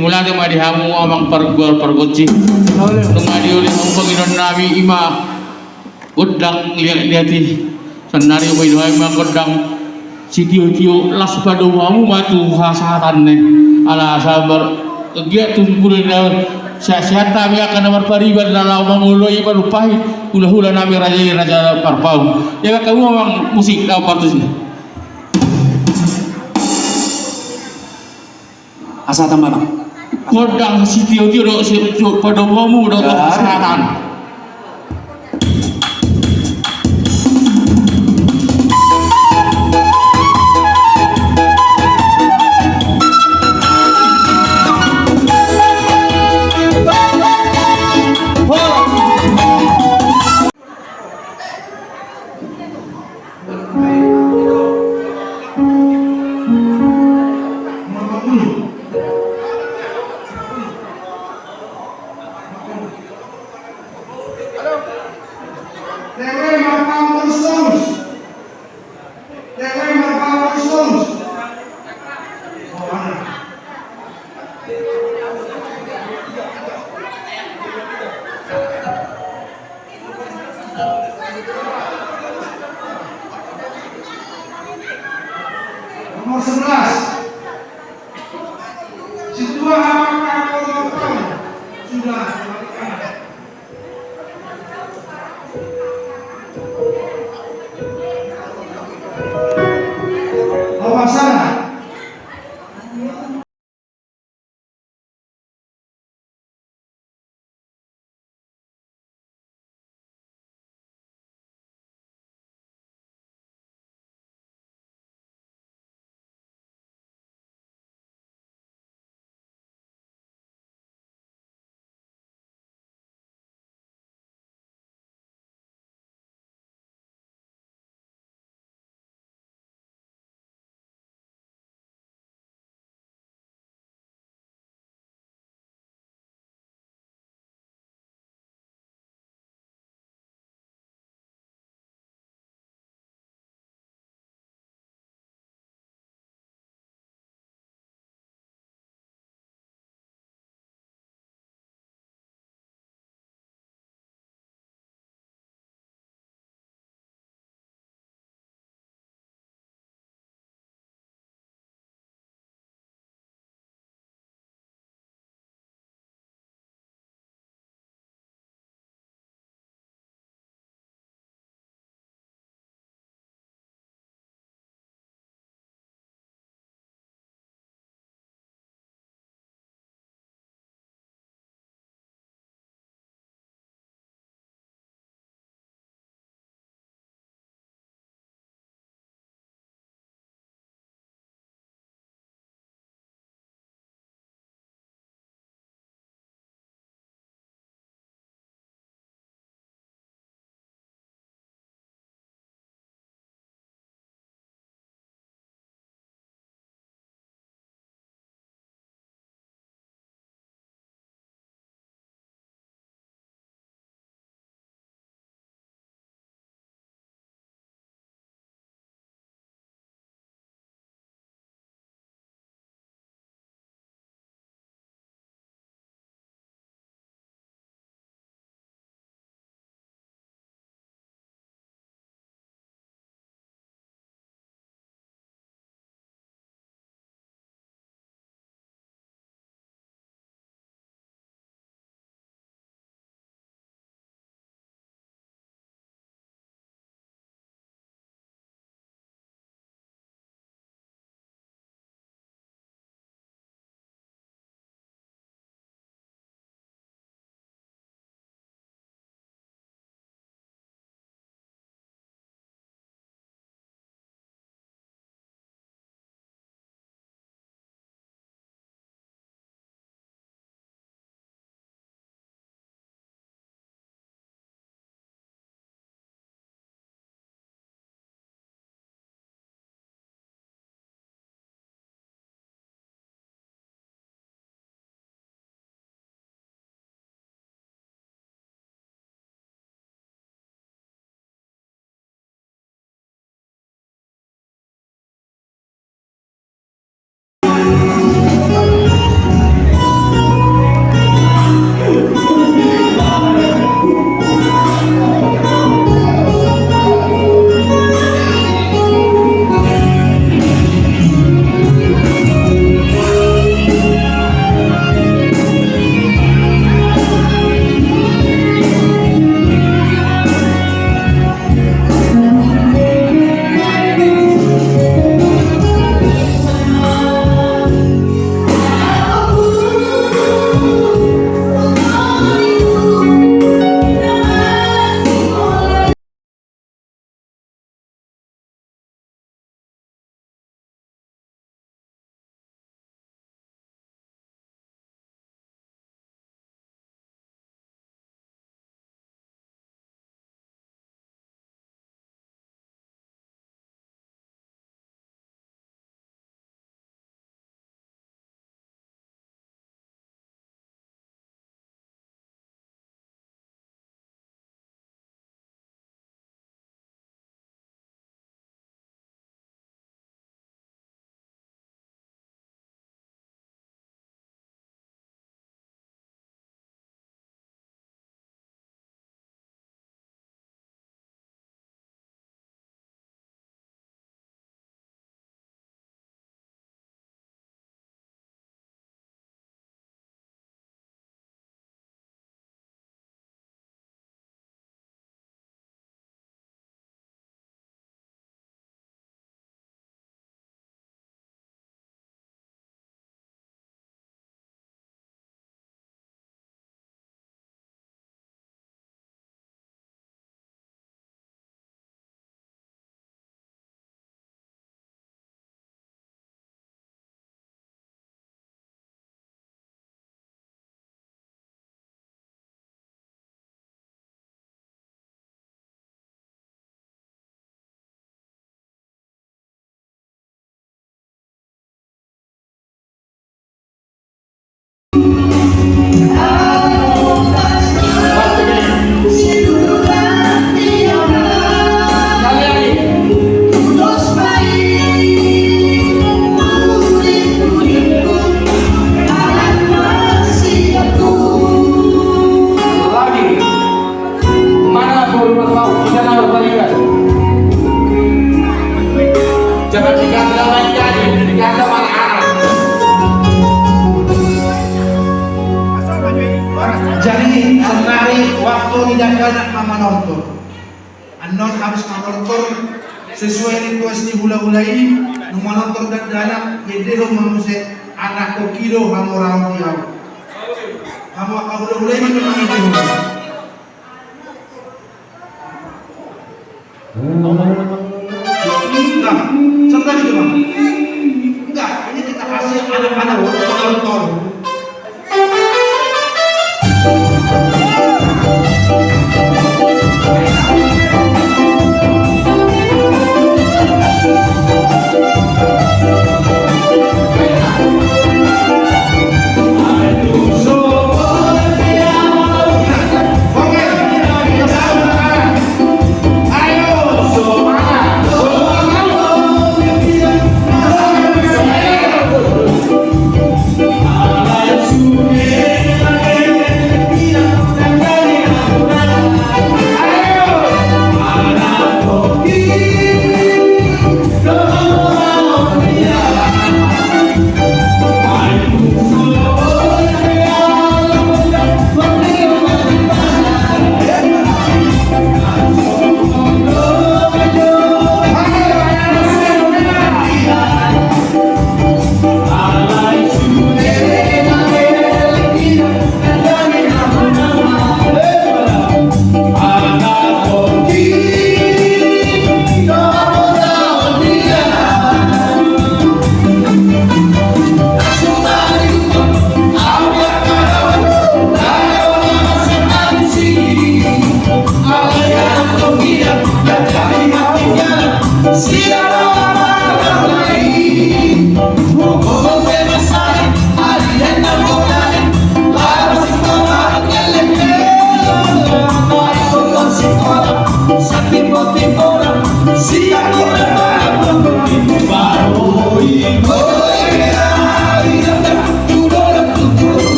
Mauliate ma di hamu amang pargual pargonsi. Nunga diuli hamu pangidoan nami, ima gondang liat-liat i. Sannari hupaidua ma gondang sitio-tio, laos padomu hamu ma tu hasahatan i. Ala sabar giat tu pudina, sehat-sehat hami angka na marpariban na laho mangoloi manumpahi hula-hula nami raja i, Raja Parpaung. Ia hamu amang musik, laho partusi. Asa tambah, Bang. Gondang sitio-tio do, si, si, padomu do, ah, hasahatan. Nomor sebelas. Situan Amang Kakor Mantau sudah. Nomor sana. Annon habis manortor sesuai ritual ni hulahula i, nunga manortor dakdanak, diendehon ma muse, anak koki do hamoraon di ahu. Hamu angka hulahula i ma na mangendehon. Nah, contoh gitu, Bang. Enggak, ini kita kasih anak-anak untuk menonton.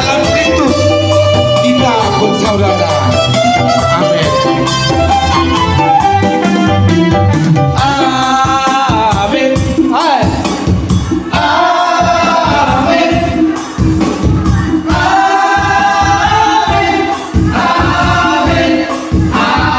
Kristus, kita pun saudara. Amin. Amin. Hai. Amin. Amin. Amin. Amin. Amin.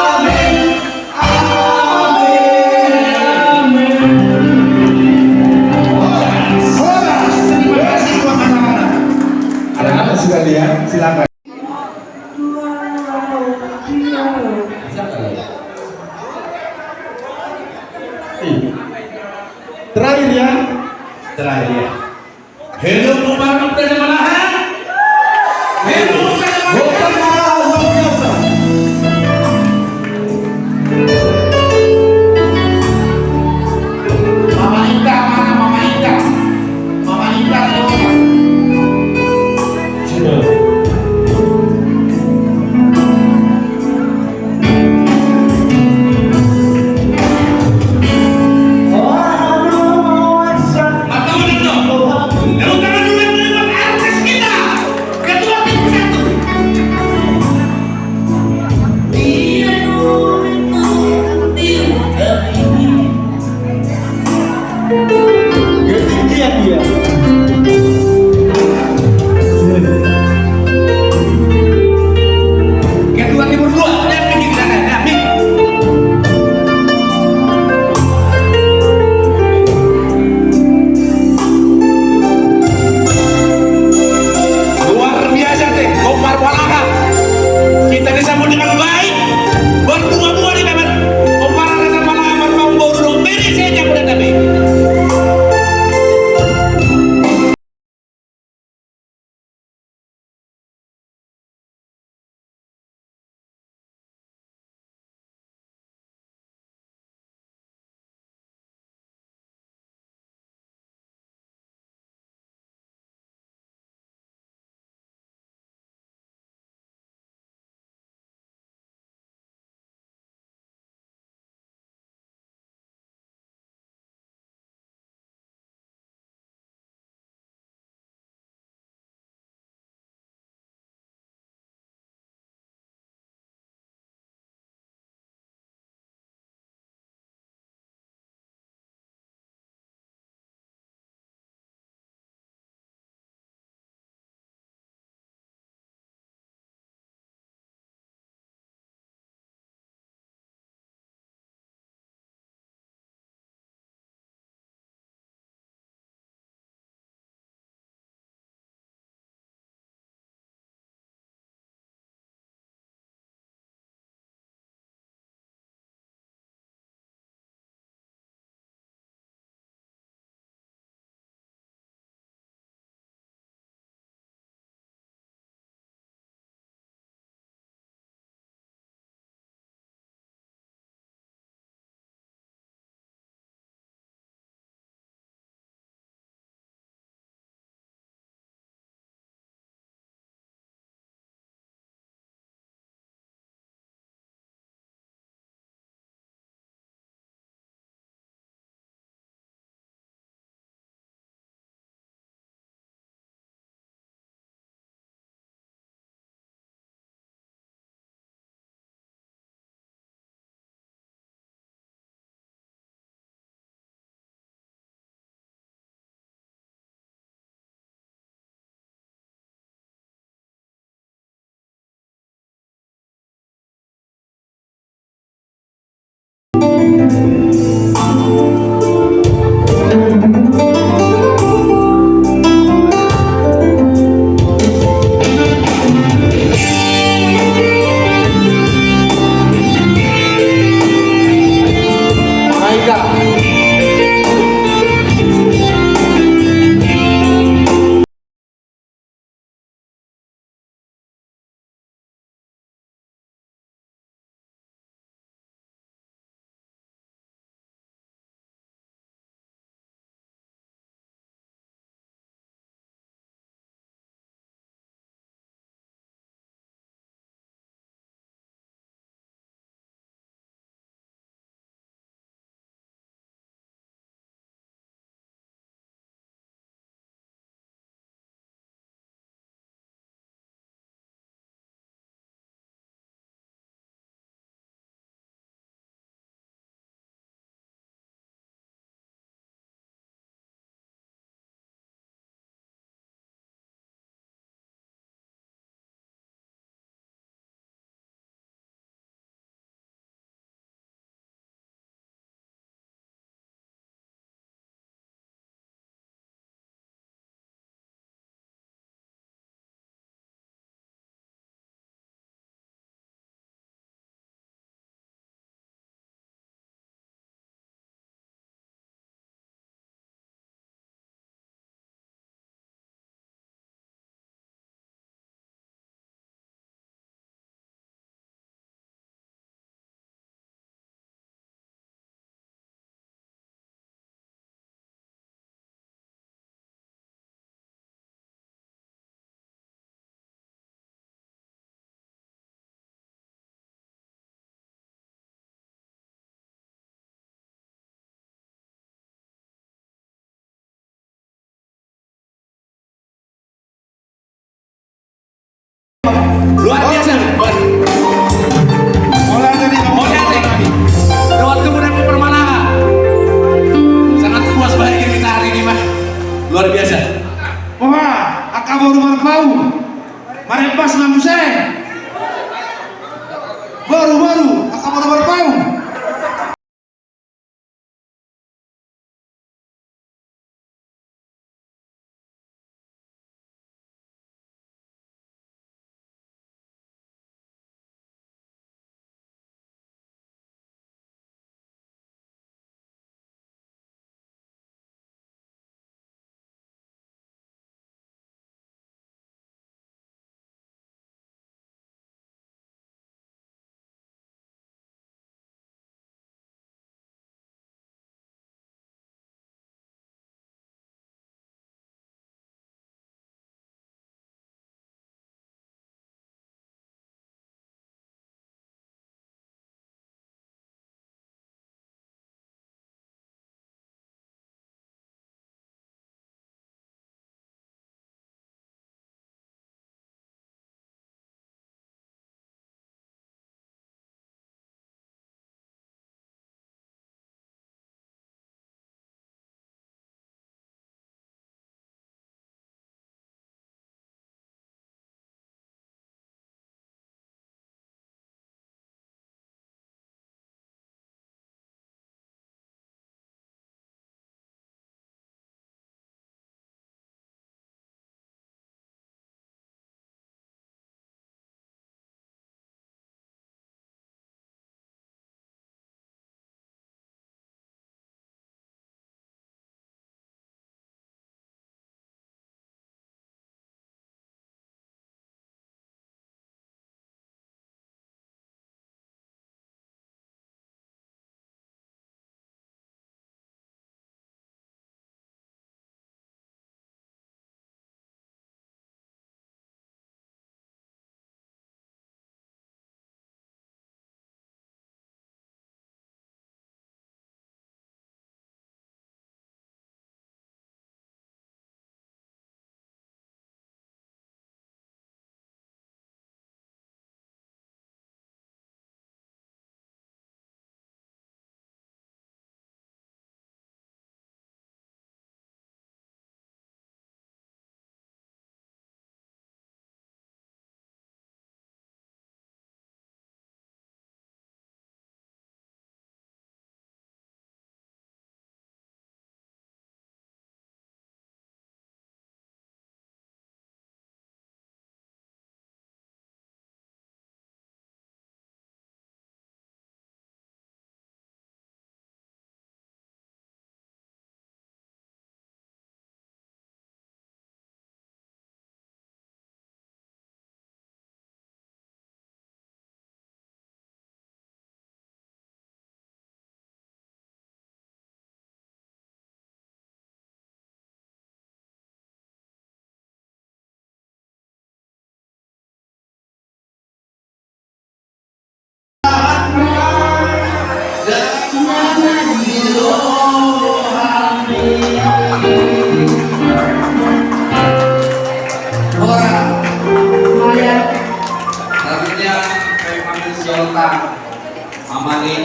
Amin. Amin. Horas, horas. Terima kasih, Tuan anak-anak. Anak-anak sekalian, silakan. Terakhir ya. Terakhir ya. Hello, Bupati Desa Manahan. Hello, Bupati Desa Manahan. Mama Indah mana, Mama Indah? Mama Indah, mana? Sudah.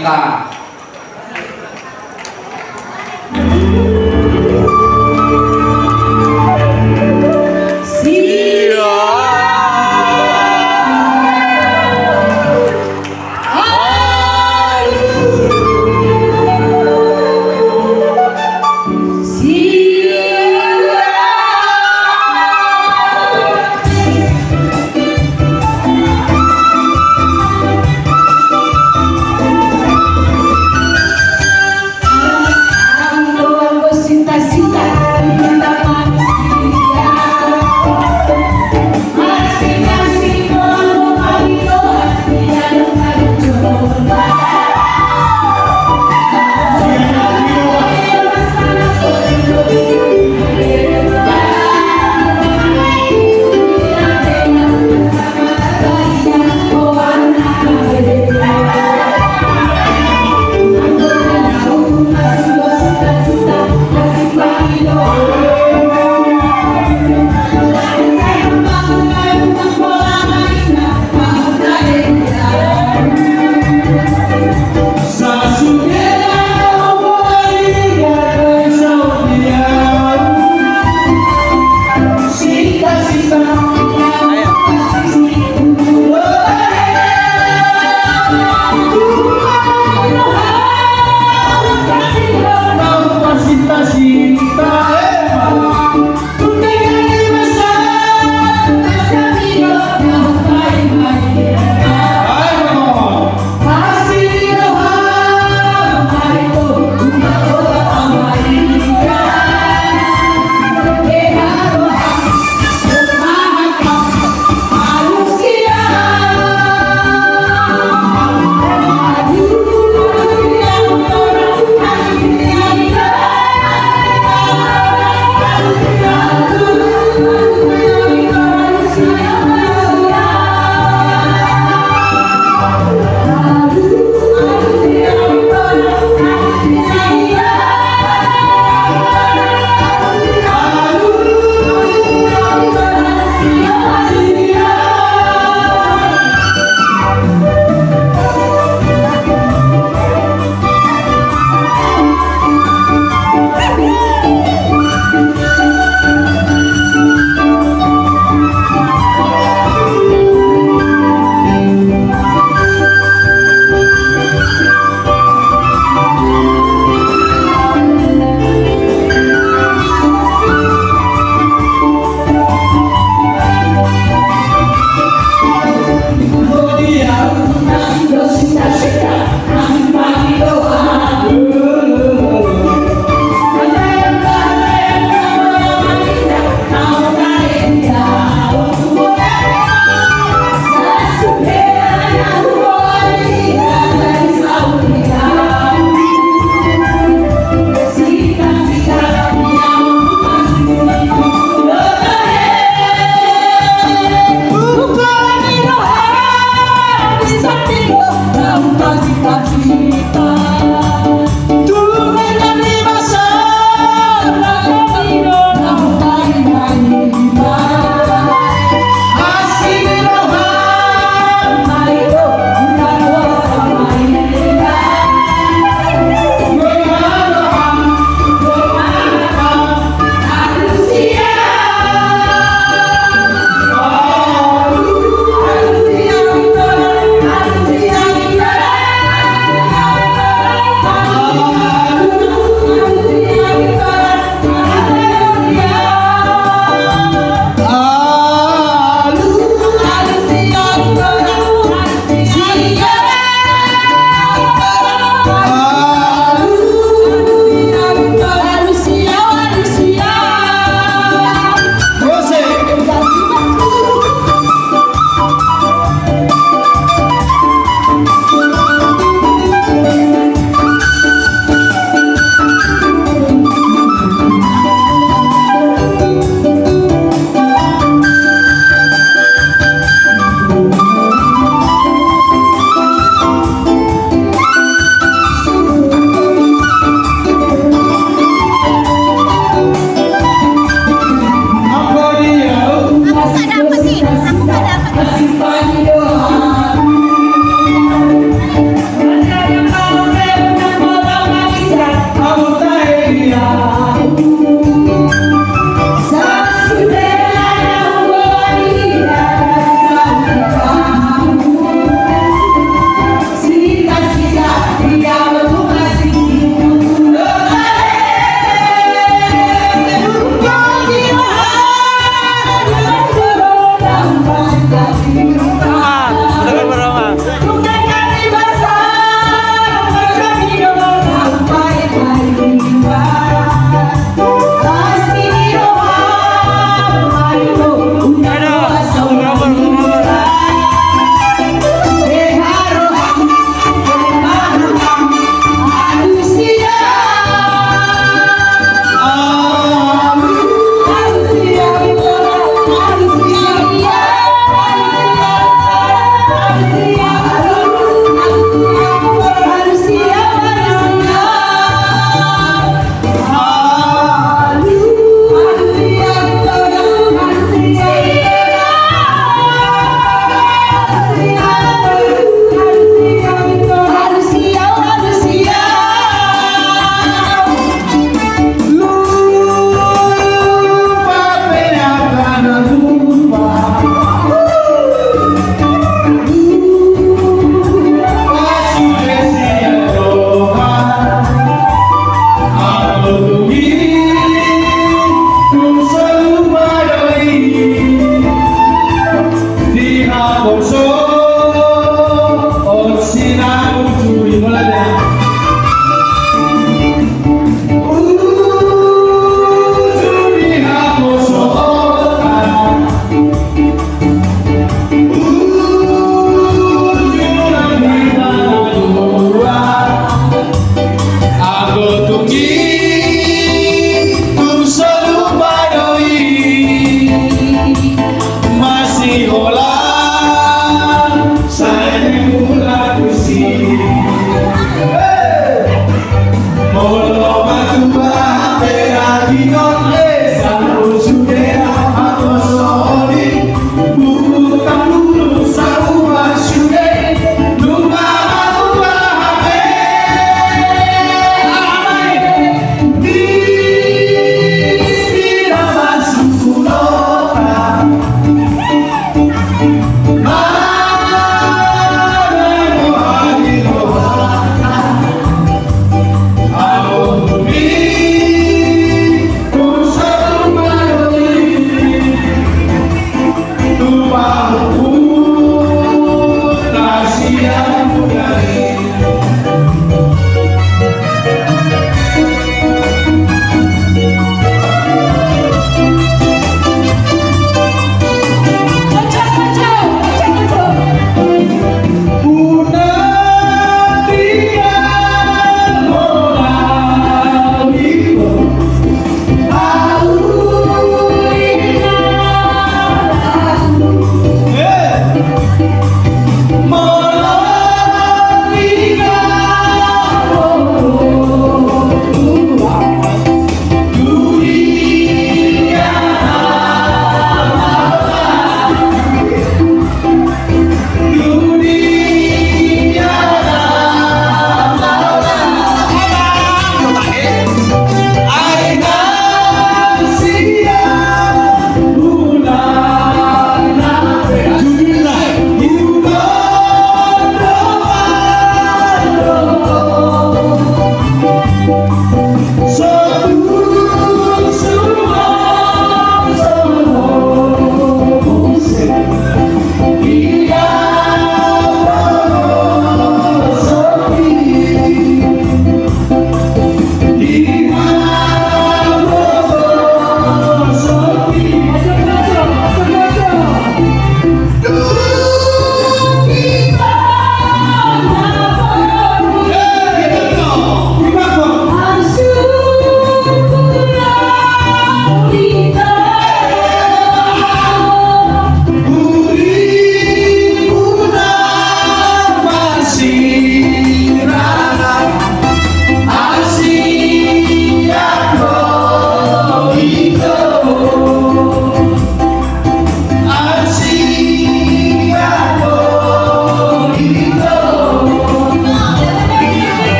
Sita.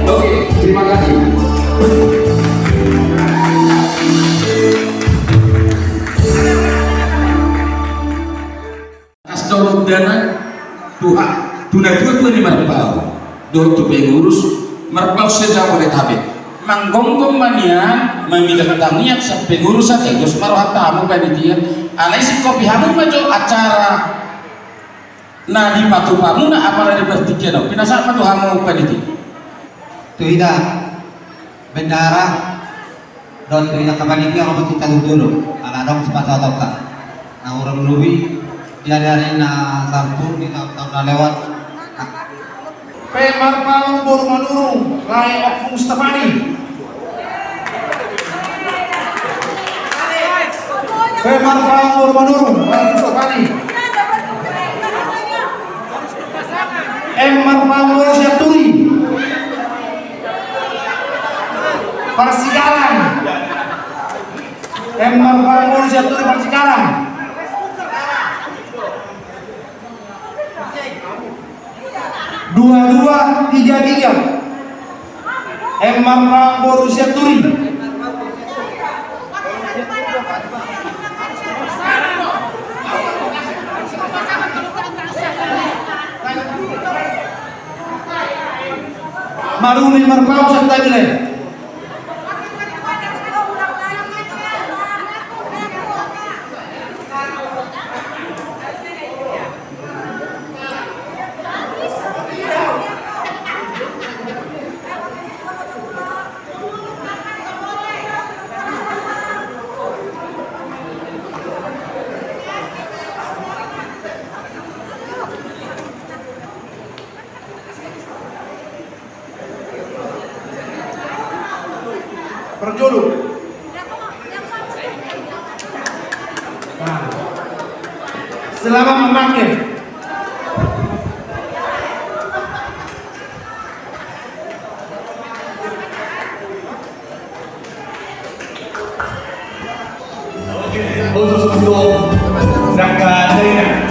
Oke, terima kasih. As dohot dana, tuha, tu na tua-tua ni Marpaung dohot tu pengurus Marpaung se-Jabodetabek. Manggonggong ma nian, mamilak tangiang sian pengurus ate, dos ma rohanta hamu panitia. Alai singkopi hamu ma jo acara na dipatupa muna, apala di partingkian on. Pinasahat ma tu hamu panitia. Tu hita bendahara dohot tu hita panitia, ro ma tu hita dulu, ala adong sipasahatonta na hurang lobi di ari-ari na salpu di taon-taon na lewat. P M Marpaung boru Manurung, lae Ompung Stefani. P M Marpaung boru Manurung, lae Ompung Stefani. M Marpaung boru Sianturi, Parsigalang. M Marpaung boru Sianturi, Parsigalang. Dua dua tiga tiga. M Marpaung boru Sianturi. Maruni Marpaung Sianturi. Parjolo. Nah. Selamat memakai. Khusus untuk Raka Darina.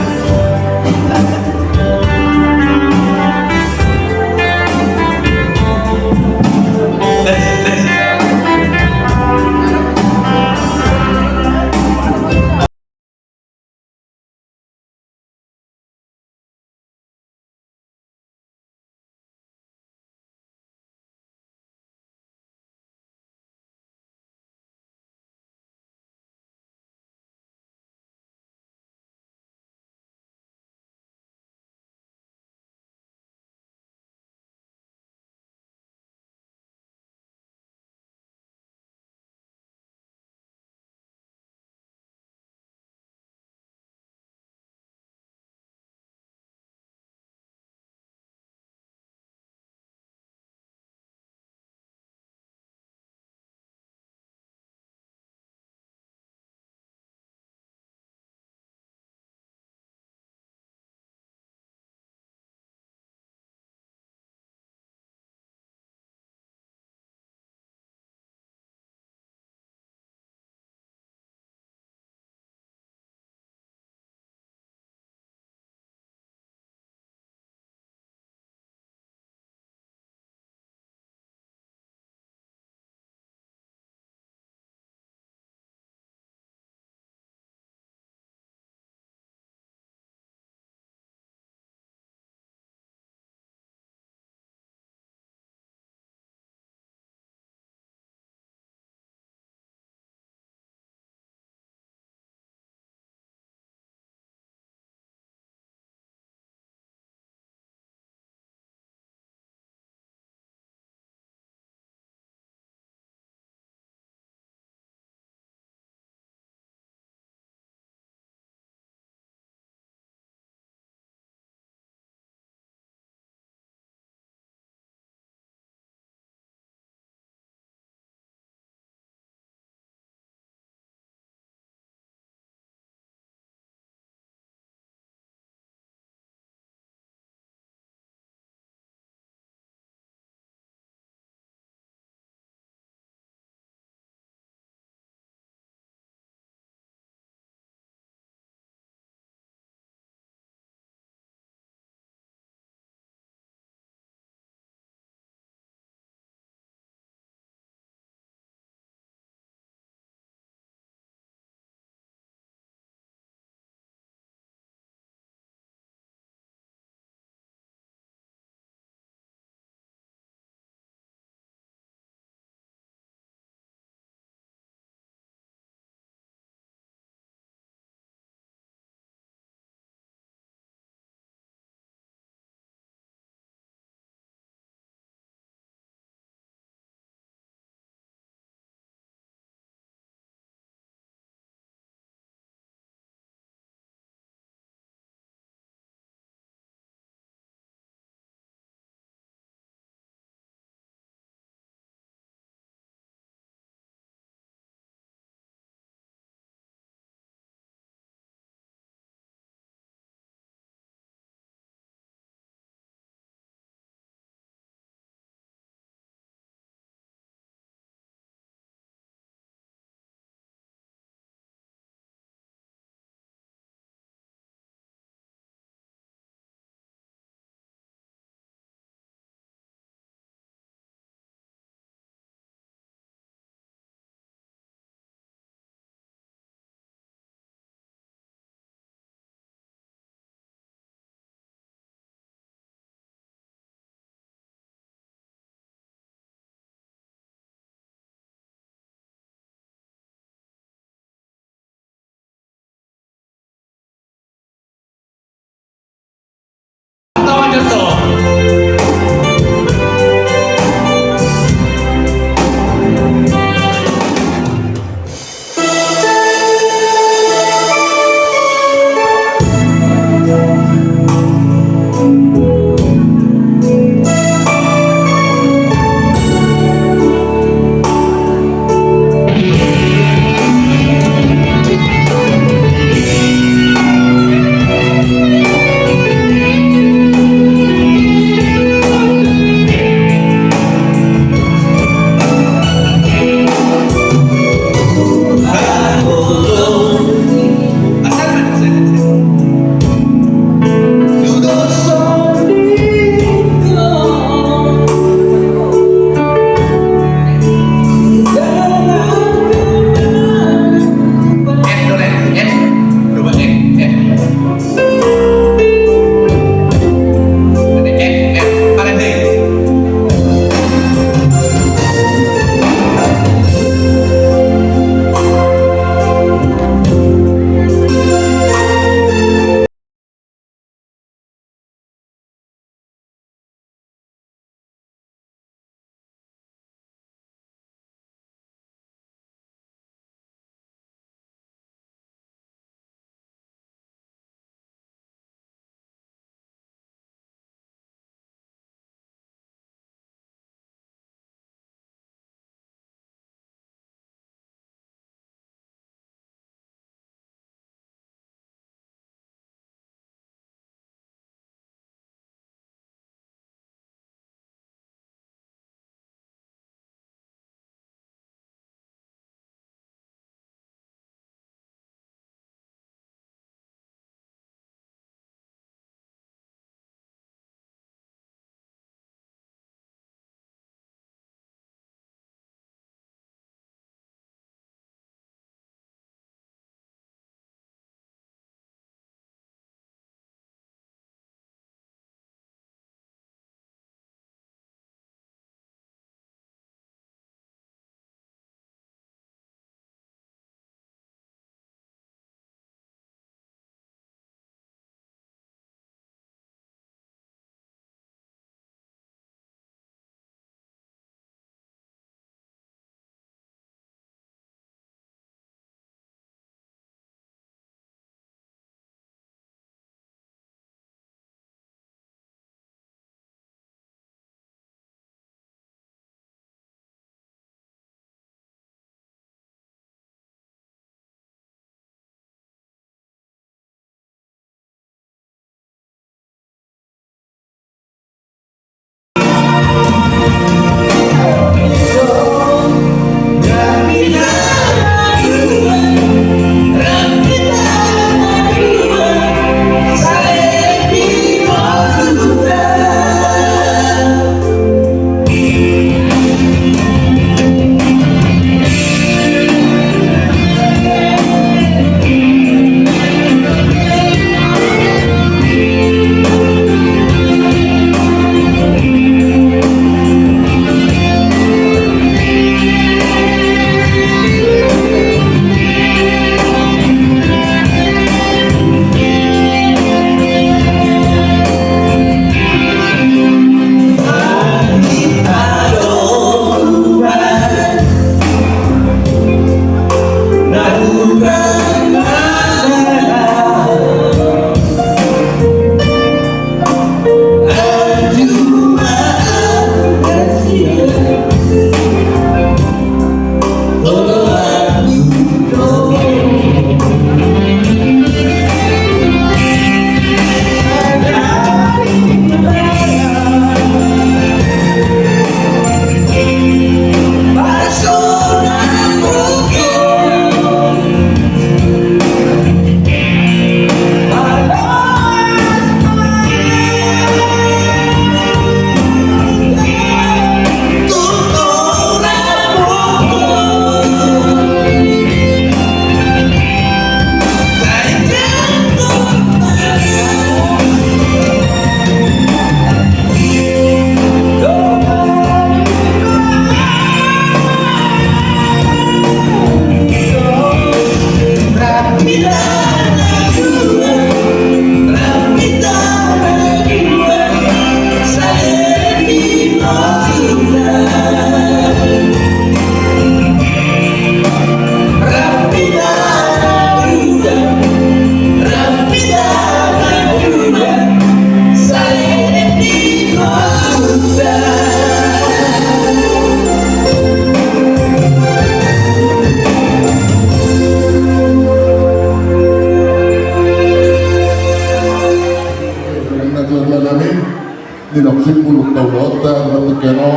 Di na simpul ulaonta, ulaonta keno,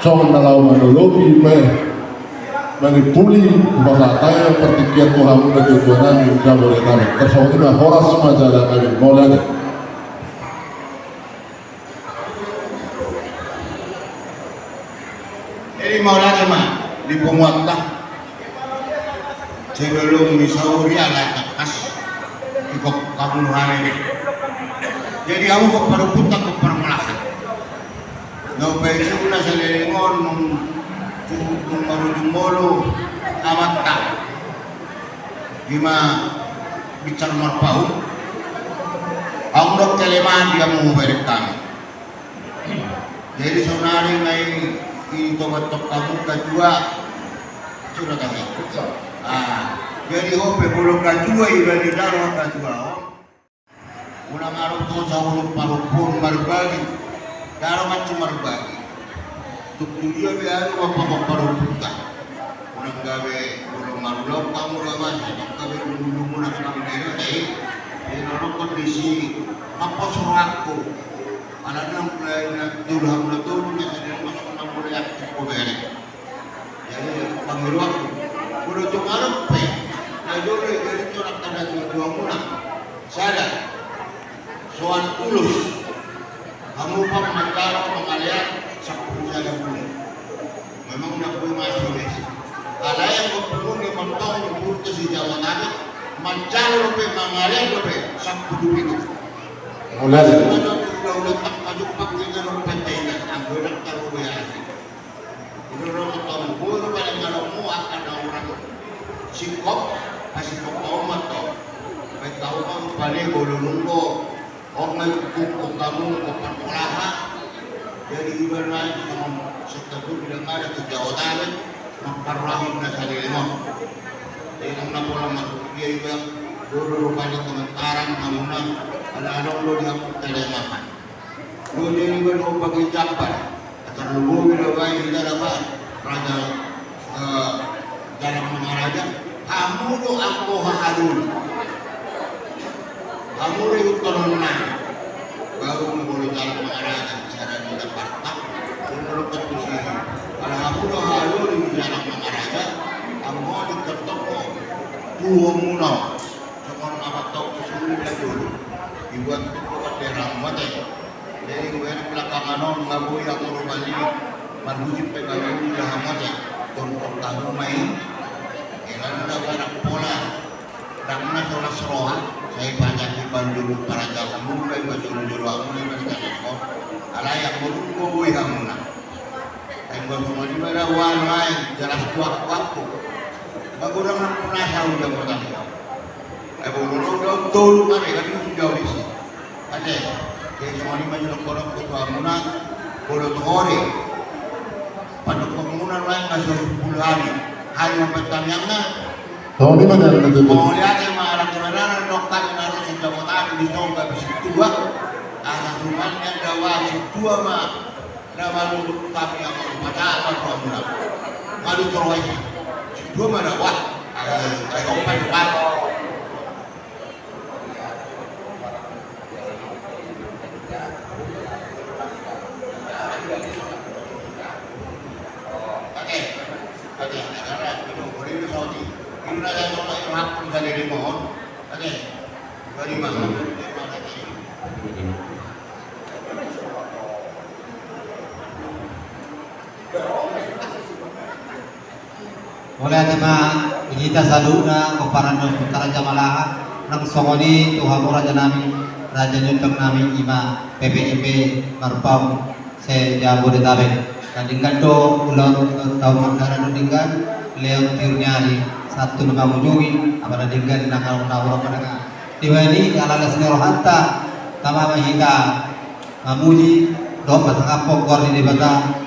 songon na laho manolopi pe, manipuli, pasahat partingkian tu hamu na tujuan nami, Jabodetabek. Tarsongon i ma, horas ma jala nami, mauliate. Jadi mauliate ma di punguanta. Sebelum ni sauri ala tangkas, ingkon hamu nuaeng. Jadi hamu ingkon paromputa, ingkon parmolahan. Na hupaingot na saleleng on nung, nung marujung molo amanta. Ima binsar Marpaung. Adong do kelemahan di hamu hubereng hami. Jadi saonari na i, i togathon hamu katua, sudah tahe. Ah, jadi ho pe molo katua i, bani daro katua ho. Unang adong tu saulun parompuan marbagi. Daro mansai marbagi. Tung tu dia be adong ma pangkop paromputa. Unang gabe molo marulaon hamu do, masa unang gabe lumu-lumu na hamu dero, dai. Di na rongkon disi, mampos rohangku. Alana mulai na tolu, hamu na tolu, na sadari masuk na mulai aktif ko bere. Jadi pangiruanku, molo tung adong pe na jolo, jadi tolak tanda dua-dua muna. Sada, soal ulos. Hamu pe manjalo mangalean sampulu sada bulan. Memang na boi masuk desa. Alai anggo punguan ni mantong di Purta si Jabodetabek, manjalo dope, mangalean dope sampulu pitu. Mauliate. Sudah udah tak maju pakai jalur P T N, anggo dak taruh ya. Udah ro ketemu, udah paling kalau mau akan orang singkop, masih kau mau mato. Baik kau kan paling bolonungko. Ong ma i, tung hamu ingkon parmolahan. Jadi iba nai songon setta tu bilang ada tu Jabodetabek, mamparrohahon na saleleng on. Jadi nang na pola masuk dia iba, dulu rupani komentar hamuna, ala adong do di hamu kelemahan. Dulu jadi iba do bagi jambar. Tarlumobi do baen hita dapat raja, eh, Jalang Mangaraja, hamu do anggo hahaloli. Hamu do ihuthon nami. Baru molo Jalang Mangaraja, sada di Jakarta, molo dohot tu sini. Ala hamu do hahaloli di Jalang Mangaraja, anggo di ketemu tuomuna. Songon na mantong suli na jolo. Dibuat tu kota Serang mate. Jadi, kemudian belakangan on, nga boi anggo roha ni, marhusip pe nga boi, nga hamu ate, tongtong hamu ma i, elan na barang pola, ndang na solas roha, sai pajak i panjolo paraja hamu, ndang na jolo-jolo hamu, ndang na jolo. Alai anggo dung boi hamuna. Anggo songon i ma da uan lain, jelas kuak-kuakku. Magodang na punasa udah mau tadi. Ai bolo do tolu kan, kan itu jauh isi. Ate, jadi songon i ma jolo kodok tu hamuna, bolo tu hore. Pandok hamuna lain masuk sepuluh hari. Hari empat tamiang na. Songon i ma jolo tu. Mau lihat ya ma anak kebenaran dok kami naruh sudah mau tadi di tongga bisi tua. Anak rumahnya dawa si tua ma. Na manurut kami yang berpada apa kamu nak? Kalau terus itu mana wah? Ayo, ayo, ayo, ayo. Oke, oke. Karena itu boleh disaudi. Ini ada yang mau hak dari mohon. Oke. Dari mana? Dari mana? Mauliate ma di hita saluhutna, pomparan ni Ompunta Raja Malahan, nang songon i tu hamu raja nami, raja ni ompungnami, ima P P M B Marpaung se-Jabodetabek. Na denggan do ulaon taon manggarai do denggan, lehon tiur ni ari, sahat tu na mangujungi, apala denggan na kalau na urang menengah. Dibahen i ala las ni rohanta, tama ma hita mamuji, Dohot pasangaphon goar ni Debata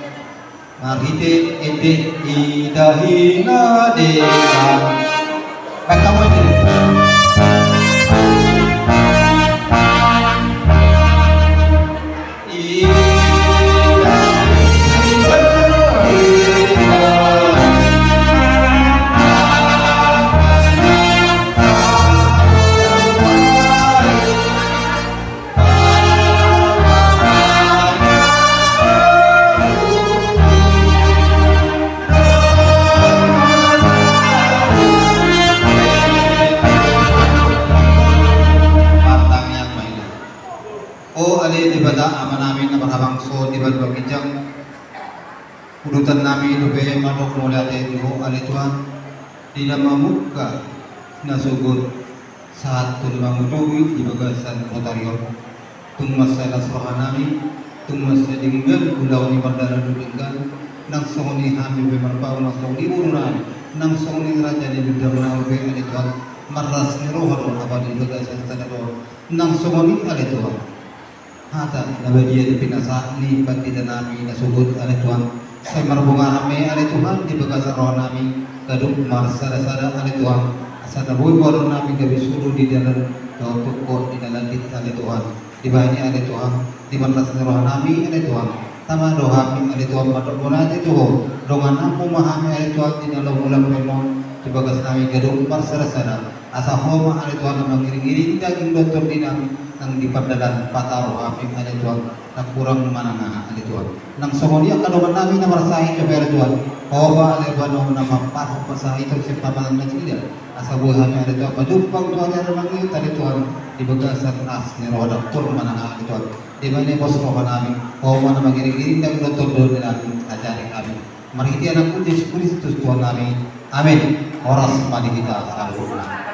marhite ende, idahi na denggan. Baik, kamu ini. Martangiang ma hita. O ale Debata Amanami na marhabangsa di banua ginjang, udutan nami dope mandok mauliate di Ho ale Tuhan, di na mamungka na sogot sahat tu na manguduhi di bagasan botari on. Tung mansai las rohanami, tung mansai denggan ulaon i mardalan dohot denggan, nang songon i hami pe marpaung nang songon i boru nami, nang songon i raja ni gondang nami pe ale Tuhan, marlas ni roha do hami di bagasan sadari on, nang songon i ale Tuhan. Hata na badia di pinasahat ni pandita nami na sogot ale Tuhan, sai marbungahon ma i ale Tuhan di bagasan rohanami, gabe marsada-sada ale Tuhan, asa na boi boanon nami gabe suru di dalan dohot tungkot di na landit ale Tuhan. Dibahen i ale Tuhan, di marlas ni rohanami ale Tuhan, tama do hami ale Tuhan mandok mauliate tu Ho, dongananmu ma hami ale Tuhan di na laho mulak bahenon di bagas nami, gabe marsada-sada. Asa Ho ma ale Tuhan na mangiring-iring daging dohot tondi nami nang di pardalan, pataru hami ale Tuhan na hurang manang aha ale Tuhan. Nang songon i angka dongan nami na marsahit dope ale Tuhan, Ho ma ale Tuhan na mamparhon parsahiton sian pamangan nasida, asa boi hami ale Tuhan pajumpang tu ari na mangihut ale Tuhan di bagasan las ni roha, dapur manang aha ale Tuhan. Dibahen i pos rohanami, Ho ma na mangiring-iring daging dohot tondi nami, ajari hami. Marhite Anakmu Jesus Kristus Tuhan nami. Amin. Horas ma di hita saluhutna.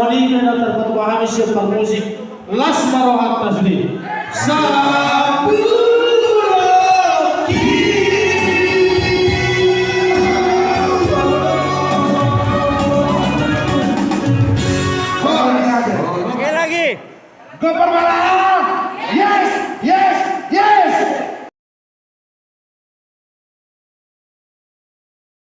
Nina na tarpatupa hami sian parmusik. Las ma rohanta sude. Sapuloki. Oke lagi. Gopar ma